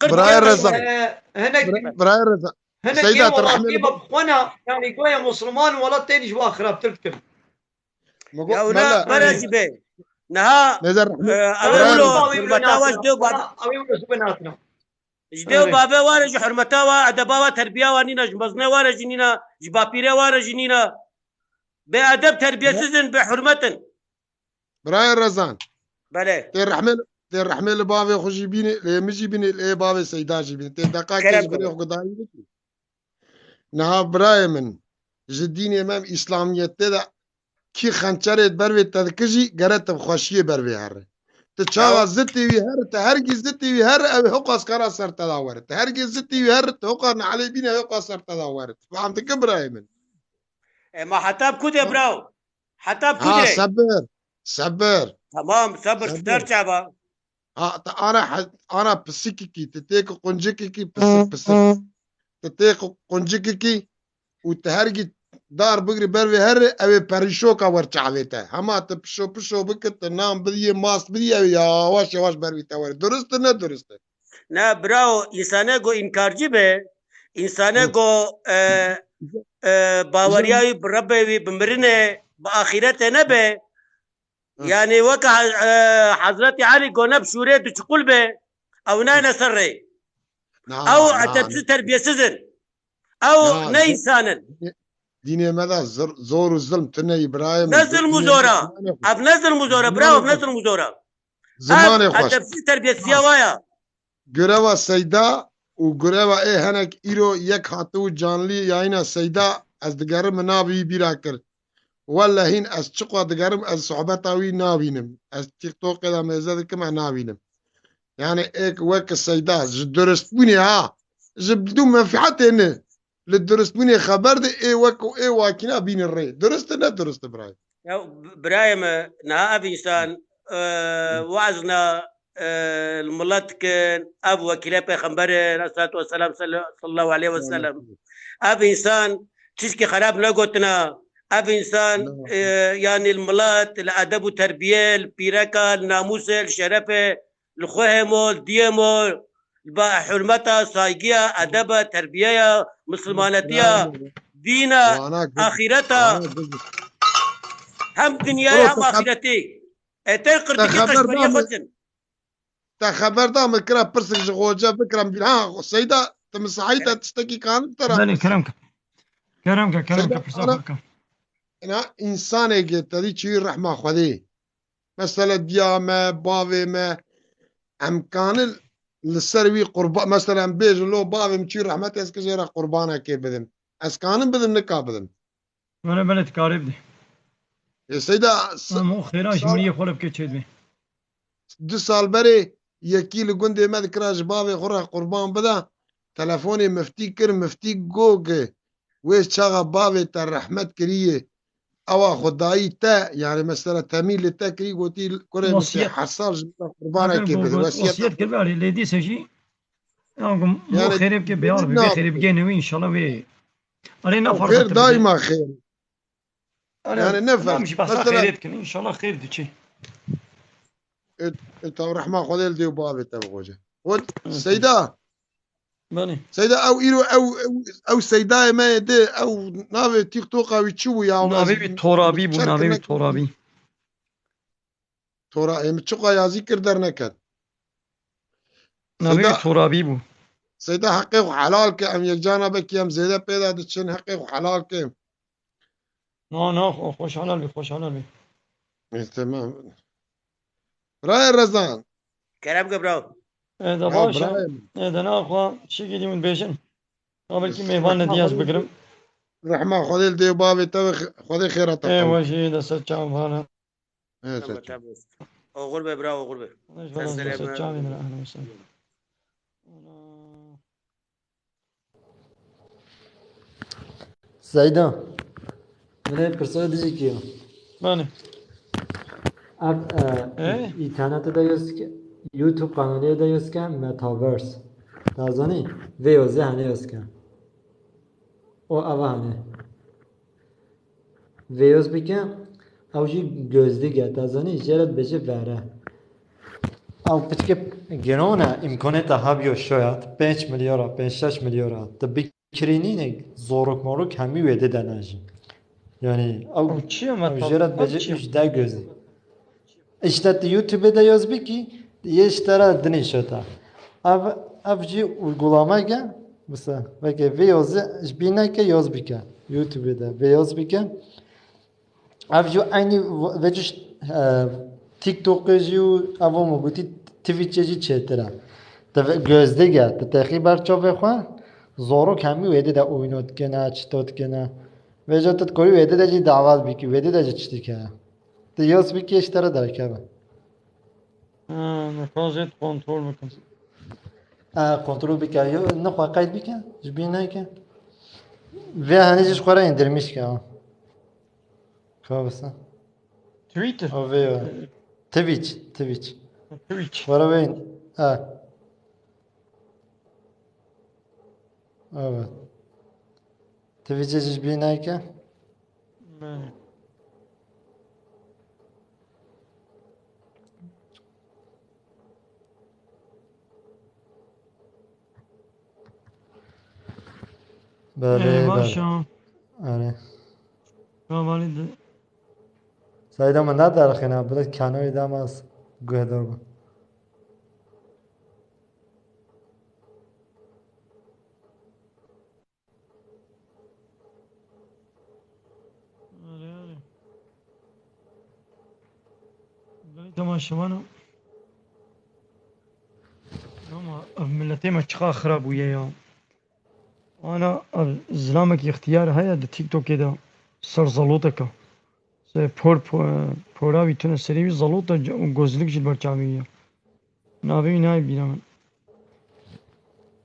Qird Birayê Reza. Hinek, Bira-, Birayê Reza. Hinek Seyda, ê tu welatî rehmê me bi xwe ne, yanî goya Musliman welat tên ji wa xirabtir dikim. Ya wina bere jî bê. Niha, Nêzer rehmê, e, ew Birayê wilo Reza. Hurmeta wa ji dê û bavê. Ew wilo ji bin hatina. Ji dê û bavê ware, ji hurmeta wa, edeba wa, terbiya wa nîna, ji mezine ware jî nîna, ji bapîrê ware jî nîna. Bê edeb, terbiyesiz in, bê hurmet in. Birayê Rezan. Belê. Tê rehmê, tê rehmê li bavê xwe jî bînî, lê min jî bînî, lê bavê Seyda jî bînî. Tê deqakê ji birê xwe gudarî bikî. Niha birayê min, ji dînê me, em Îslamiyetê de kî xençerê ber vê te dikijî, gere te bi xweşiyê ber vê here. Tu çawa zitî wî here, tu hergî zitî wî here, ew ê hiqas kara ser te da were. Tu hergî zitî wî here, tu hiqas nehlê bîne, hiqas ser te da were. Tu fam dikin birayê min? E, ma heta bi ku de, biraw? Heta bi ku de? Ha, sebir. Sebir. Tamam, sebir, sebir. Ji te re çava? Ha, te ana he-, ana pisikikî, tu tê ku quncikikî, pisik, pisik. Tu tê ku quncikikî û tu hergî dar bigirî ber vê here, ew ê perîşoka wer çavê te. Hema tu pişo pişo bikî, tu nan bidiyê, mast bidiyê, ew ê yawaş yawaş ber vî te were. Durist e, ne durist e? Ne, birawo, însane go înkarcî be, însane go, e, e, baweriya wî bi Rebbê wî, bi mirinê, bi axîretê nebe, Hı. Yanî weke He-, e, Hezretî Elî go ne bi şûrê diçiqul be, ew nayne ser rê. Na, ew na, edebsiz, terbiyesiz in. Ew na, ne zil-, însan in. Dînê me de zir-, zor û zilm tune yî birayê min. Ne zilm û zor a. Ev ne zilm û zor a, birawo, ev ne zilm û zor a. Ev edebsiz terbiyesiziya wa ya. Gureva Seyda û gureva ê henek îro yek hatibû canlî yayîna Seyda, ez digerim, min navê wî bîra kir. Welle hîn ez çiqwa digerim, ez sohbeta wî nabînim. Ez TikTokê de mêze dikim, ez nabînim. Yani êk wek Seyda, ji duristbûnê ha, ji dû menfietê ne. Li duristbûnê xeber de ê wek û ê wakîna bînin rê. Durist e, ne durist e birayê? Ya, b-, birayê me, niha ev însan, e, wazna, e, li milet dikin, ev wekîlê Pêxember in, aleyhissalatu vesselam, sal-, sallallahu aleyhi ve sellem. Ev însan tişkî xerab negotina. Ev însan, e, yanî li milet, li edeb û terbiyê, li pîreka, li namûsê, li şerefê, li xwe hemo, li diyê mo, li ba hurmeta, saygiya, edeba, terbiyeya, misilmanetiya, dîna, axîreta, hem dinyayê hem axîretê. E, te qirtikî qeşmeriyê xwe dikin. Te xeber da min, kira pirsik ji xoce bikira min bîr. Ha, Seyda, tu misahît e tiştekî kanim te ra? Belê, kerem ke. Kerem ke, kerem ke, pirsa xwe bikim. Ina, însanê ge te dî çi rehma Xwedê. Mesela diya me, bavê me, em kanil li ser wî qurba-, mesela em bêjin lo bavê min çû rehmet ez ki jê re qurbanekê bidim. Ez kanim bidim, nika bidim. Bele, bele, dikarê bidê. Ê Seyda, s-, Ama o xêra ji sal-, miriyê xwe re bike çêdibê. Du sal berê yekî li gundê me dikira ji bavê xwe re qurban bida. Telefonê miftî kir, miftî got ki wê çaxa bavê te rehmet kiriye, ewa xwe dayî te, yani mesela temî li te kirî, gotî kurê min tê Wasiyet. her sal ji min re qurbanekê bide. Wasiyet. Wasiyet kiribe, erê, lê dîse jî, ya ku bo Yani xêrê bike, beyar bî, bê xêrê bigêne wî, înşallah wê. Erê, ne O farz xêr e, daîma xêr. Erê, Yani ne tamam farz. jî behsa Mesela xêrê dikin, înşallah xêr diçê. E, e, taw rehma Xwedê li dê û bavê te bixoce. Got, Evet. Seyda. Belê. Seyda, ew îro, ew, ew, ew Seydayê me yê di, ew navê TikToka wî çi bû ya? Navê wî Torabî bû, navê wî Torabî. Tora, em çiqa yazî kir derneket. Navê wî Seyda, Torabî bû. Seyda, heqê xwe helal ke, em yekcana bekî em zêde pê de diçin, heqê xwe helal ke. Na, na, xwe-, xweş helal bî, xweş helal bî. E, temam. Birayê Rezan. Kerem ke bro. E, de Ya, baş e. birayê min. E, de na xwe şikî dî min bêjin. Ha, belkî mêvan ne diyaz bigirim. Rehma Xwedê li dê bavê te ve xe-, Xwedê xêra te E, qewim. we jî de ser çavan e. Evet, Tamam, evet. tamam. Oxir be bro, oxir be. Xwedê ji we razî be, ser çavên re, ehlen we sehlen. Ana. Seyda. Min ê pirsa dijî kiya. Bane. Ev, e, He? înternetê de yaz ke, YouTube kanalê de yaz ke Metaverse. Ta zanî? Vê yazê hene yaz ke. O ava hene. Vê yaz bike, ew jî gözlük e. Ta zanî? Jê re dibêje vere. Ew piçke giran e, îmkanê te hebiyo şayet pênc milyar a, pênc şeş milyar a. Tu bi Kirînînek, zorok morok hemî wê dide ne jî. Yani ew, Ew çi ye ew meta-, jê re ev dibêje çi ye? üç D gözü. İşte tu YouTube de yaz bikî, yê ji te re dinê şeta. Ev, ev jî uygulamek e, mesela, belki vê yazı ji bî neke yaz bike. YouTube de vê yaz bike. Ev jî eynî ve-, vecî, e, TikTokê jî û ev min gotî Twitchê jî çêtir e. Tu ve-, gözlük e, tu texî ber çavê xwe, zorok hemî wê dide oyno dikine, çito dikine. Vêca tu dikorî wê dide jî davet bikî, wê dide jî çi dike. Tu yaz bikî ji te re derkeve. Ha, nexwazê tu kontrol bikin. E, kontrol bike, yo, nexwe qeyd bike, ji bîr neke. Vê henî jî ji xwe re indirmiş ke, ha. Ka wisa. Twitter? O vê ya. Ee, Twitch, Twitch. Twitch. Xwe re wê in-, ha. Evet. Twitchê jî ji bîr neke. Me. Belê, Ee, belê. Baş e. Erê. Ravalî de. Seyda min ne derxîne, bi kanalê de ma guhdar bû. Erê, erê. Belê temaşevan e. Ama ev miletê me çiqa xira bûye ya. Ana ev zilamek îxtiyar heye di TikTokê de ser zaloteke. Se por, po-, pora wî tune serê wî zalot e û gozlik jî li ber çavê wî ye. Navê wî nayê bîra min.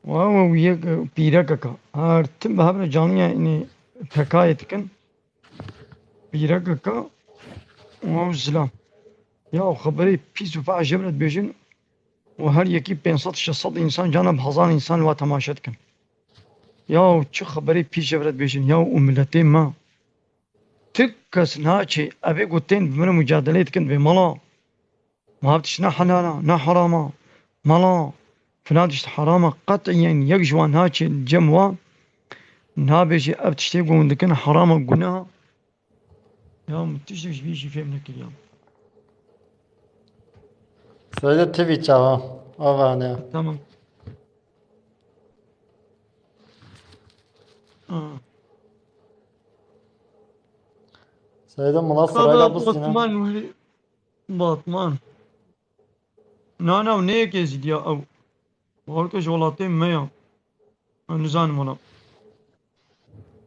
Wa we wî yek, e, pîrekek e. Her tim bi hev re camiya înê pekayê dikin. Pîrekek e. Wa zilam. Ya xeberê pîs û fehl ji hev re dibêjin. Û her yekî pênc sed şeş sed însan cana bi hezar însan wa temaşe dikin. Ya çi xeberê pîs ji hev re dibêjin. Ya û miletê me. Ti kes naçê, evê ku tên bi min re mucadelê dikin vê mala. Ma ev tişt ne helal e, ne heram e. Mala, filan tişt heram e. Qet'iyen yek ji wan naçê cem wan. Nabêjê ev tiştê ku hûn dikin heram e, guneh e. Ya min tiştek ji vî jî fêm nekiriya. Seyda T V çawa? Ava ne? Tamam. Aa. Seyda mala sırayla bu sine. Batman wî. Batman. Na, na, ne yek Êzîdiya ew. Bawer ke ji welatê me ya. Ez nizanim wala.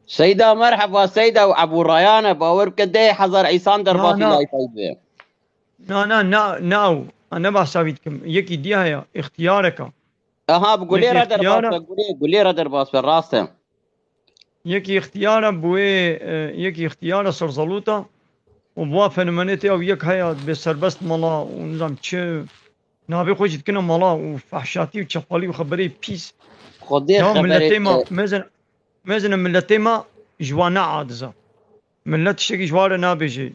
Seyda merheba, Seyda û Ebû Reyane, bawer bike deh hezar îsan derbasî Na, na. Layfay be. Na, na, na, na ew. Ez ne behsa wî dikim. Yekî dî heye, îxtiyareka. Aha, bi gulê Yekî re derbas îxtiyara- be, gulê, gulê re derbas be, rast e. Yekî îxtiyara bi wê, e, yekî îxtiyara serzelûta û bi wa fenomenê tê ew yek heye, dibê serbest mala û nizam çi navê xwe jî dikine mala û fehşatî û çepalî û xeberê pîs. Xwedê Ya xeberê milletê ma, te. mezin, mezin milletê ma ji wan ne aciz e. Millet tiştekî ji wan re nabêje.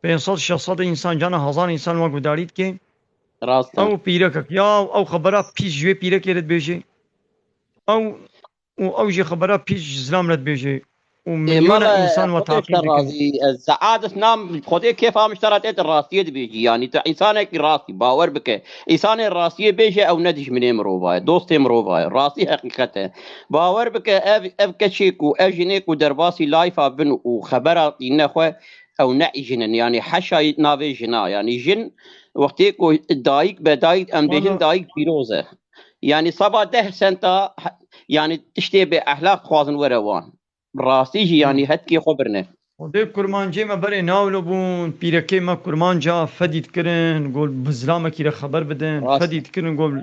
Pênc sed şeş sed însan, cana hezar însan wan guhdarî dike. Rast e. Ew pîrekek ya, ew xebera pîs ji wê pîrekê re dibêje. Ew û ew jî xebera pîs ji zilam re dibêje. Û Ê, milyona mala, însan wa Xwedê te taqîb dikin. razî. Ez Sead Islam, Xwedê kêfa min ji te re tê, tu rastiyê dibêjî. Yanî tu însanekî rastî, bawer bike. Însanê rastiyê bêje, ew ne dijminê mirova ye, dostê mirova ye. Rastî heqîqet e. Bawer bike, ev, ev keçê ku, ev jinê ku derbasî layfa bin û xebera tîne xwe, ew ne jin in. Yanî heşa navê jina. Yanî jin wextê ku dayik be, dayik, em bêjin Wala- dayik pîroz e. Yanî seba deh senta, yanî tiştê bê ehlaq dixwazin were wan. Rastî jî yanî hetkê xwe birine. Xwedê kurmancê me berê newlo bûn, pîrekê me kurmanca fedî dikirin, got bi zilamekî re xeber bidin, Rast. Fedî dikirin, got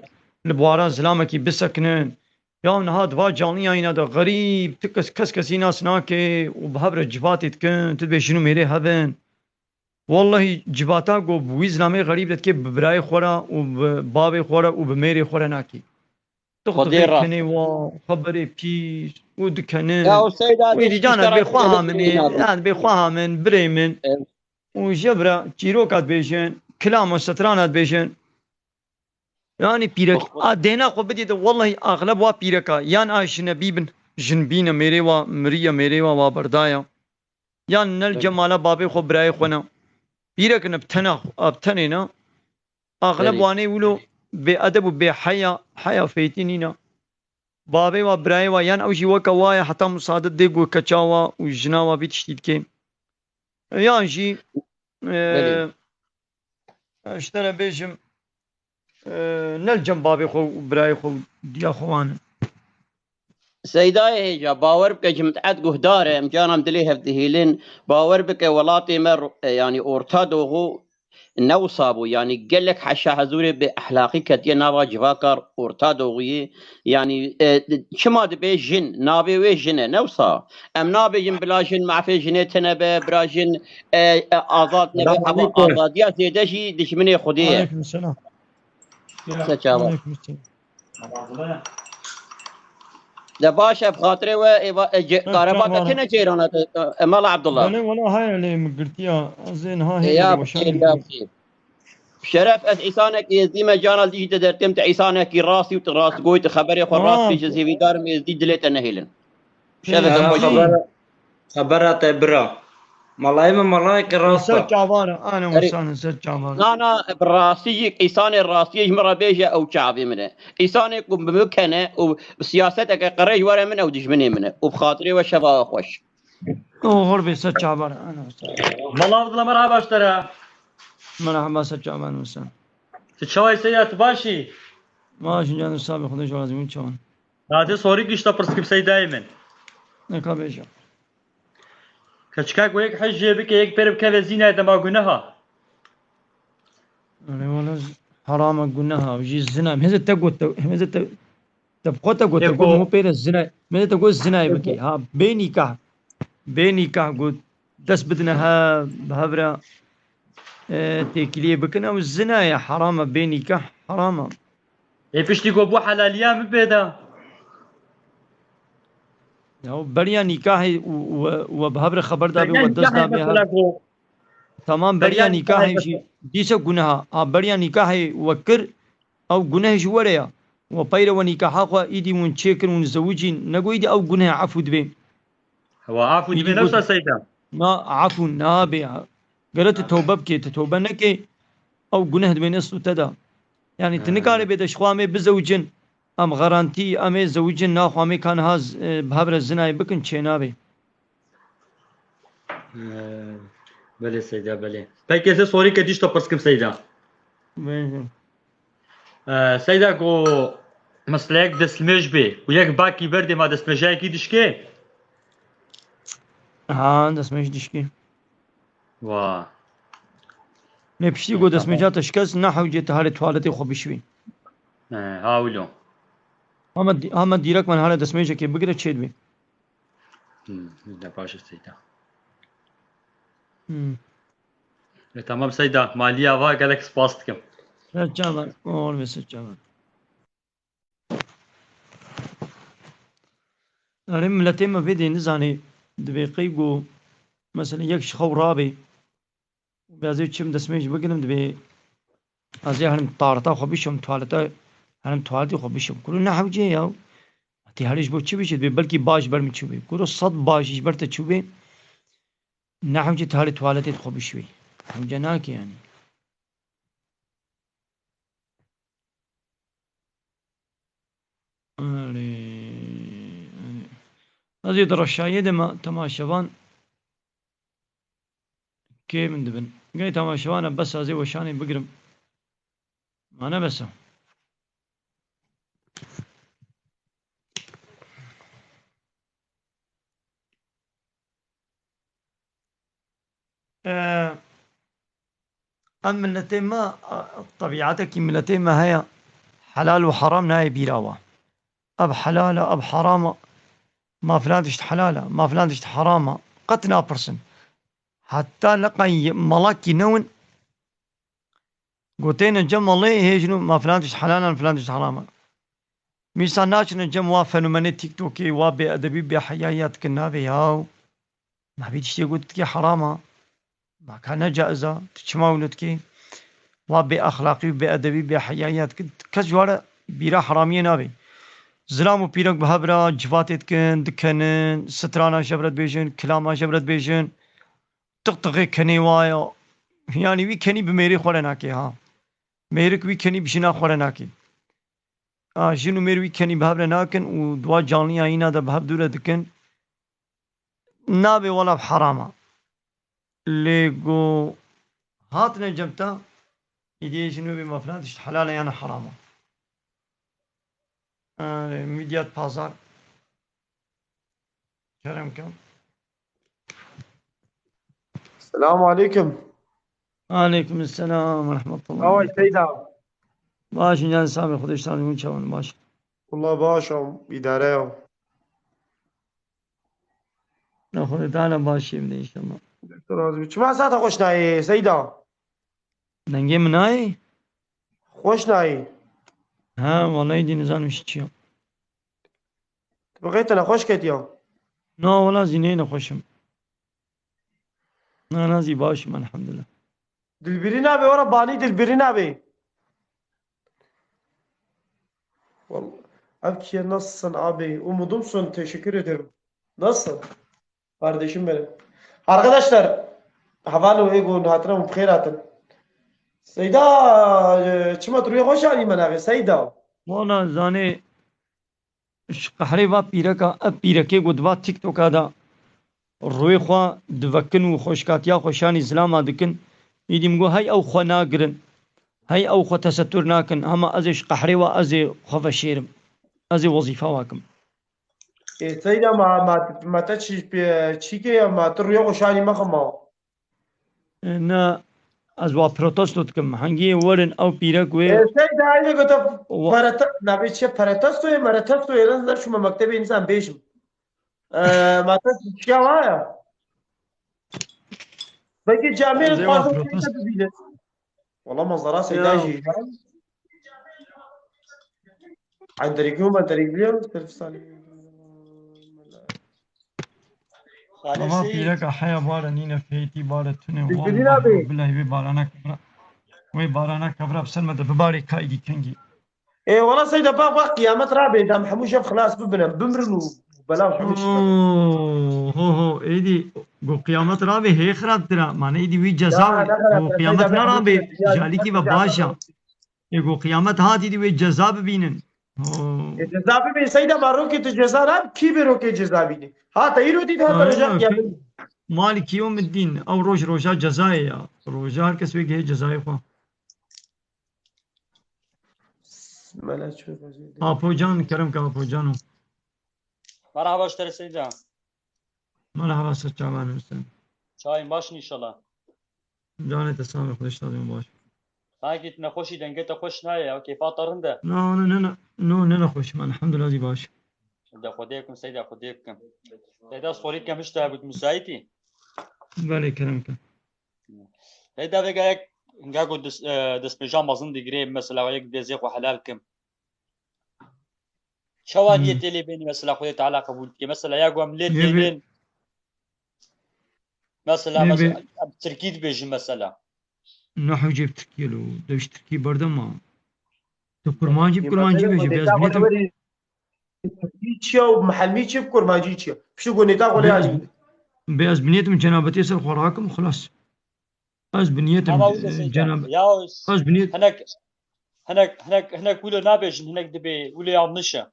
li bwara zilamekî bisekinin. Ya niha di va canliyayîna de xerîb, tu kes, kes kesî nas nake û bi hev re civatê dikin, tu dibê jin û mêrê hev in. Wellehî civata ku bi wî zilamê xerîb de dikê bi birayê xwe re û bi bavê xwe re û bi mêrê xwe re nakê. Tu Xwedê rast. Dikenê wa, xeberê pîs û dikenin. Ya o Seyda Wî dî cana dibê xwe haminê, Nabin. Ya dibê xwe hamin, birê min. Evet. Û jebra çîroka dibêjin, kilam û strana dibêjin. Yani pîrek, Xwe- a dêna xwe bidî de, wellehî axleb wa pîreka, yan a jinebî bin, jinbîne mêrê wa, miriye mêrê wa, wa berdaya. Yan nel Evet. cemala babê xwe, birayê xwe ne. Pîrek ne bi tena, a bi tenê ne. Axleb Belê. Wanê wilo bê edeb û bê heya, heya feytî nîne. Babê wa, birayê wa, yan ew jî weke wa ye, heta musade dê got keça wa û jina wa vî tiştî dikê. Yan jî, e, Belê. ez ji te re bêjim, e, ne li cem babê xwe û birayê xwe û diya xwe wan in. Seydayê hêja, bawer bike ji min te guhdar e, em canan dilê hev dihêlin. Bawer bike welatê me ro-, e, yanî Orta Doğu ne wisa bû. Yanî gelek heşa hezûrê bi ehlaqî ketiye nava civaka Orta Doğuyê. Yanî, e, çima dibê jin, navê wê jin e, ne wisa. Em nabêjin bila jin mafê jinê tine be, bila jin, e, e, azad nebe, hema Selamünaleyküm. Azadiya zêde jî dijminê Xwedê ye. Aleyküm selam. Seçava. Aleyküm selam. De baş e, bi xatirê we, ê, va-, e, ce-, Evet, karebata tamam. Tine ceyran e, e, Mala Abdullah. Belê wala heye lê min girtiya. Ez ê niha E, hê ya weşan bixêr, ya bixêr. Şeref, ez îsanekî êzdî me, cana dî jî te dertêm, te îsanekî rastî û tu rastgoyî, tu xeberê xwe rast Aa. bêje, zêvîdar im êzdî dilê te nehêlin. Şevê Ya, te Ya, xweş. tamam. Xebera, xebera te bira. Malayê min malayekî rast Ser e. çavara, ana Erê. Wîsan, ser çavara. Na, na, bi rastî jî îsanê rastiyê ji min re bêje, ew çavê min e. Îsanê ku bi min kene û bi siyaseteke qirêj were min, ew dijminê min e. Û bi xatirê we şeva we xweş. Oxir bê, ser çavara, ana Wîsan. Mala Abdullah, merhaba ji te re. Merhaba, ser çavara Wîsan. Tu çawa yî Seyda, tu baş î? Ma şincan sabi Xwedê ji razî min çawan. Radê sorî gişta pirs kim Seydayê min. Neka bêje. Keçika ku yek hej jê bike, yek pêr bikeve zînayê, dema guneha. Erê wala z-, herama guneha, jî zina. Hêzê te got, te, hêzê te, te bi xwe te got, te Yek got, o- hû pêre zina, hêzê te got zinayê bike. Ha, bê nîkah. Bê nîkah got, dest bidine ha, bi hev re, e, têkiliyê bikin, ew zina ye, herama, bê nîkah, herama. Ê piştî ku bû helaliya min pê de. Ya beriya nîkahê û, û, û we bi hev re xeber dabê, we dest dabê ha. Tamam, beriya nîkahê jî dîse guneha. Ha, beriya nîkahê we kir, ew guneh ji we re ya. We peyre we nîkaha xwe îdî hûn çêkir, hûn zewicîn, nego îdî ew guneh efû dibê. Wa afû dibê ne wisa Seyda? Na, afû nabe ya. Gere tu tewbe bikê, tu tewbe nekê, ew guneh dibê nesl û te de. Yani tu nikarê bê de ji xwe em ê bizewicin, em garantî, em ê zewicin, naxwe em ê ka niha z-, e, bi hev re zinayê bikin, çênabê. Ee, Belê Seyda, belê. Peki, ez sorî ke dîşta pirs kim Seyda. Bêje. Ee, Seyda, ku Mesela yek destmêj bê û yek bakî berdê, ma destmêjayekî dişkê? Ha, destmêj dişkê. Wa. Lê piştî ku destmêja te şikest, ne hewce te harê tuwaletê xwe bişwî. He, ha wilo. Hema dî-, hema dîrek me harê destmêjekê bigire çêdibê. Hmm, de baş e Seyda. Hmm. E, tamam Seyda, maliya va gelek spas dikim. Ser çavan, oğul ve ser çavan. Erê, miletê me vê dê nizanê, divê qey ku, mesela, yek ji xew rabê, bê ez ê çim destmêj bigirim, divê ez ê herim tarta xwe bişim, tuwaleta, herim tuwaletê xwe bişim. Kuro ne hewce ya. Tê herî ji bo çi bişî? Divê belkî baş ber min çûbê. Kuro sed baş ji ber te çûbê. Ne hewce te harê tuwaletê xwe bişwî. Hewce nake yani. Erê, erê. Ez ê di reşayê de me temaşevan kêm dibin. Gay temaşevan e, bes ez ê weşanê bigirim. Ma ne bes e. Ee, em miletê me, a, tebîetekî miletê me heye, helal û heram nayê bîra we. Ev helal e, ev heram e, ma filan tişt helal e, ma filan tişt heram e. Qet napirsin. Heta leqay malakî newin, Gotêne cem malê hêjin û ma filan tişt helal e, filan tişt heram e. Mîsa naçine cem wa fenomenê TikTokê, wa bêedebî, bêheyayî ya dikin navê yaw. Ma vî tiştê got dikê heram e. Ma ka ne caiz e. Tu çima wilo dikê? Wa bêexlaqî û bêedebî, bêheyayî ya dikin. Kes ji wa re bîra heramiyê nabe. Zilam û pîrek bi hev re civatê dikin, dikenin, strana ji hev re dibêjin, kilama ji hev re dibêjin. Tiqtiqê kenê wa ya. Yanî wî kenî bi mêrê xwe re nake ha. Mêrik wî kenî bi jina xwe re nake. A, jin û mêr wî kenî bi hev re nakin û di wa canliya îna de bi hev dû re dikin. Nabê wela bi heram e. Lê go hatine cem te, îdî jin wê bê me filan tişt helal e yan heram e. Ee, Midyat Pazar. Kerem kem. Selamu aleyküm. Aleyküm selam ve rahmetullah. Away Seyda. Baş in, can sabi, Xwedê ji sağlığın çavan baş. Wallah baş am, idare ya. Ne Xwedê Teala baş yê bide inşallah. Doktor Azmi. Çima saeta xweş nayê Seyda? Dengê min nayê? Xweş nayê. Ha, vallahi dî nizanim ji çi ya. Tu bi xêr te nexweş ketiya? Na, wala zî nê nexweş im. Na, na zî baş im, elhamdulillah. Dilbirî nabe, wara banî dilbirî nabe. Vallahi, ev kî ye? Nasılsın abi? Umudumsun. Teşekkür ederim. Nasıl? Kardeşim benim. Arkadaşlar, heval û êgo hatine û bi xêr hatin. Seyda, e, çima tu rûyê xweş anî me navê Seyda? Wala zanê, ji qehrê va pîreka, ev pîrekê ku di va TikToka de rûyê xwe divekin û xweşkatiya xwe şanî zilama dikin, îdî min got, hey ew xwe nagirin, hey ew xwe tesetur nakin, hema ez ê ji qehrê wa ez ê xwe veşêrim, ez ê wezîfa wa kim. Ê, Seyda, ma, ma, ma te çi, pê, çîkê ya, ma tu rûya xwe şanî mexima. Ê, ne, ez wa protesto dikim. Hengiyê werin ew pîrek wê. Ê, Seyda, ayê gote Wa- perete-, navê çi? Peretesto ye, meretesto ye, ne, ne şuma mektebê insan bêjim. Ê, ma te çiya wa ya. Belki camiye Ez ê wa xwazim protesto- bibîne. Wala manzara Seyda Ya. jî. Enderîkî û menderîkî biliyor musun? Serif Salih. Salih Ama Seyit. Pîreka heya bare nîne feytî bare tune. Bilbilî Vallahi abi. Billahi wê barana kevra. Wê barana kevra bi ser me de bibarê kaygî kengî. Ê, wala Seyda, bak, bak, qiyamet rabê, dem hemû jev xilas bibin, em bimrin û belav hemû şî. Oo, ho, ho, êdî, go qiyamet rabê, hê xirabtir a. Mane êdî wî ceza, Ya, ne xirabtir, go qiyamet Seyda, ne hemû rabê, şî, ya, jalîkî ve ya, baş a. Ê, go qiyamet hat êdî wê ceza bibînin. Oo. Ê, ceza bibîn, Seyda, ma rokê tu ceza nab, kî bê rokê ceza bînî? Ha, te îro dît, ha, te Aynen, roja qiyamet. Maliki yewmiddin, ew roj roja cezayê ya. Roja her kes wê gihê cezayê xwe. Mele çi vaziyette? Apo Can, kerem ke Apo Cano. Merhaba, ji te re Seyda. Merhaba, ser çavan Hüseyin. Çayên baş in inşallah. Canê te sağ be, Xwedê ji te re baş. Sanki tu nexweşî, dengê te xweş nayê, ew kêfa te rind e. No, no, ne, ne, no, ne nexweşim, elhamdulillah zî baş. De Xwedê bikim, Seyda, Xwedê bikim. Seyda, sorî kem, hişta hebû, tu müsaitî? Belê, kerem ke. Seyda, vêga yek, hinga ku dis-, e, destpêjan mezin digirê, mesela yek dê zê xwe helal kim. Çawa Hmm. niyetê lê bênî, mesela Xwedê Teala qebûl dike? Mesela ya ku em lê Niyê bê- tênên, mesela, Niyê bê- mesela, em tirkî dibêjin mesela. Ne hewcê bi tirkî lo, dev ji tirkî berdem ma. Tu kurmancî bi Yê kurmancî mesela bêje, Xwedê bêz Teala niyetê xwe Tirkî çi ya û mihelmî çi, kurmancî çi ya? Piştî ku nêta xwe lê Bêz, alî bide. Bêz bi niyetim cenabetê ser xwe rakim, xilas. Ez bi niyetim, Ama wilo e, Seyda. Cenab-, Ya ez bi niyet- hinek, hinek, hinek, hinek wilo nabêjin, hinek dibê wilo yanlış e.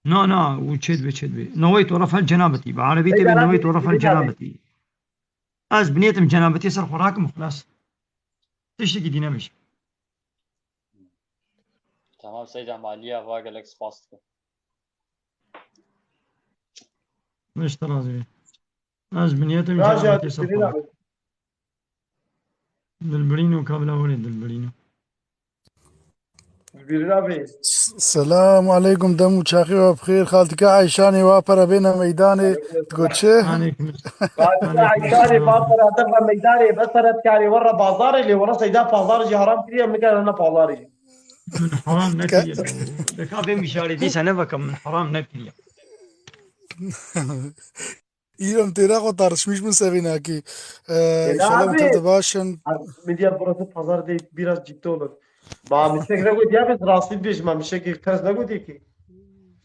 Na, na, û çê dibe, çê dibe. Neweytu rafel cenabetî. Bi erebî Seyda tê be neweytu rafel cenabetî. Ez bi niyetim cenabetê ser xwe rakim, xilas. Tiştekî dî nebêjim. Tamam Seyda, maliye va gelek spas dikim. Min ji te razî be. Ez bi niyetim Raja, cenabetê ser Dilbirîn xwe abi. Dilbirîno, kabla werê Dilbirîno. Dilbirîn abi. S-, selamu aleykum, dem û çaxî we bi xêr. Xaltika Eyşanê wa pere bêne meydanê, Aleykum. Digot çi? Aleykum. Xaltika Eyşanê wa pere defa meydanê, beseretkarê we re bazarê, lê we re Seyda pazar jî haram kiriye, min kere ne pazarê jî. Min haram nekiriye. Deka vê mijarê dîsa neveke, min haram nekiriye. Îro em têra xwe tartişmîş bin sevînakî. Ee, Êna inşallah abi, tev de baş in. Abi, medya burası pazar değil, biraz ciddi olun. Ba, mişek ne gotiye, biz rahatsız bir şey, mişek ters ne gotiye ki?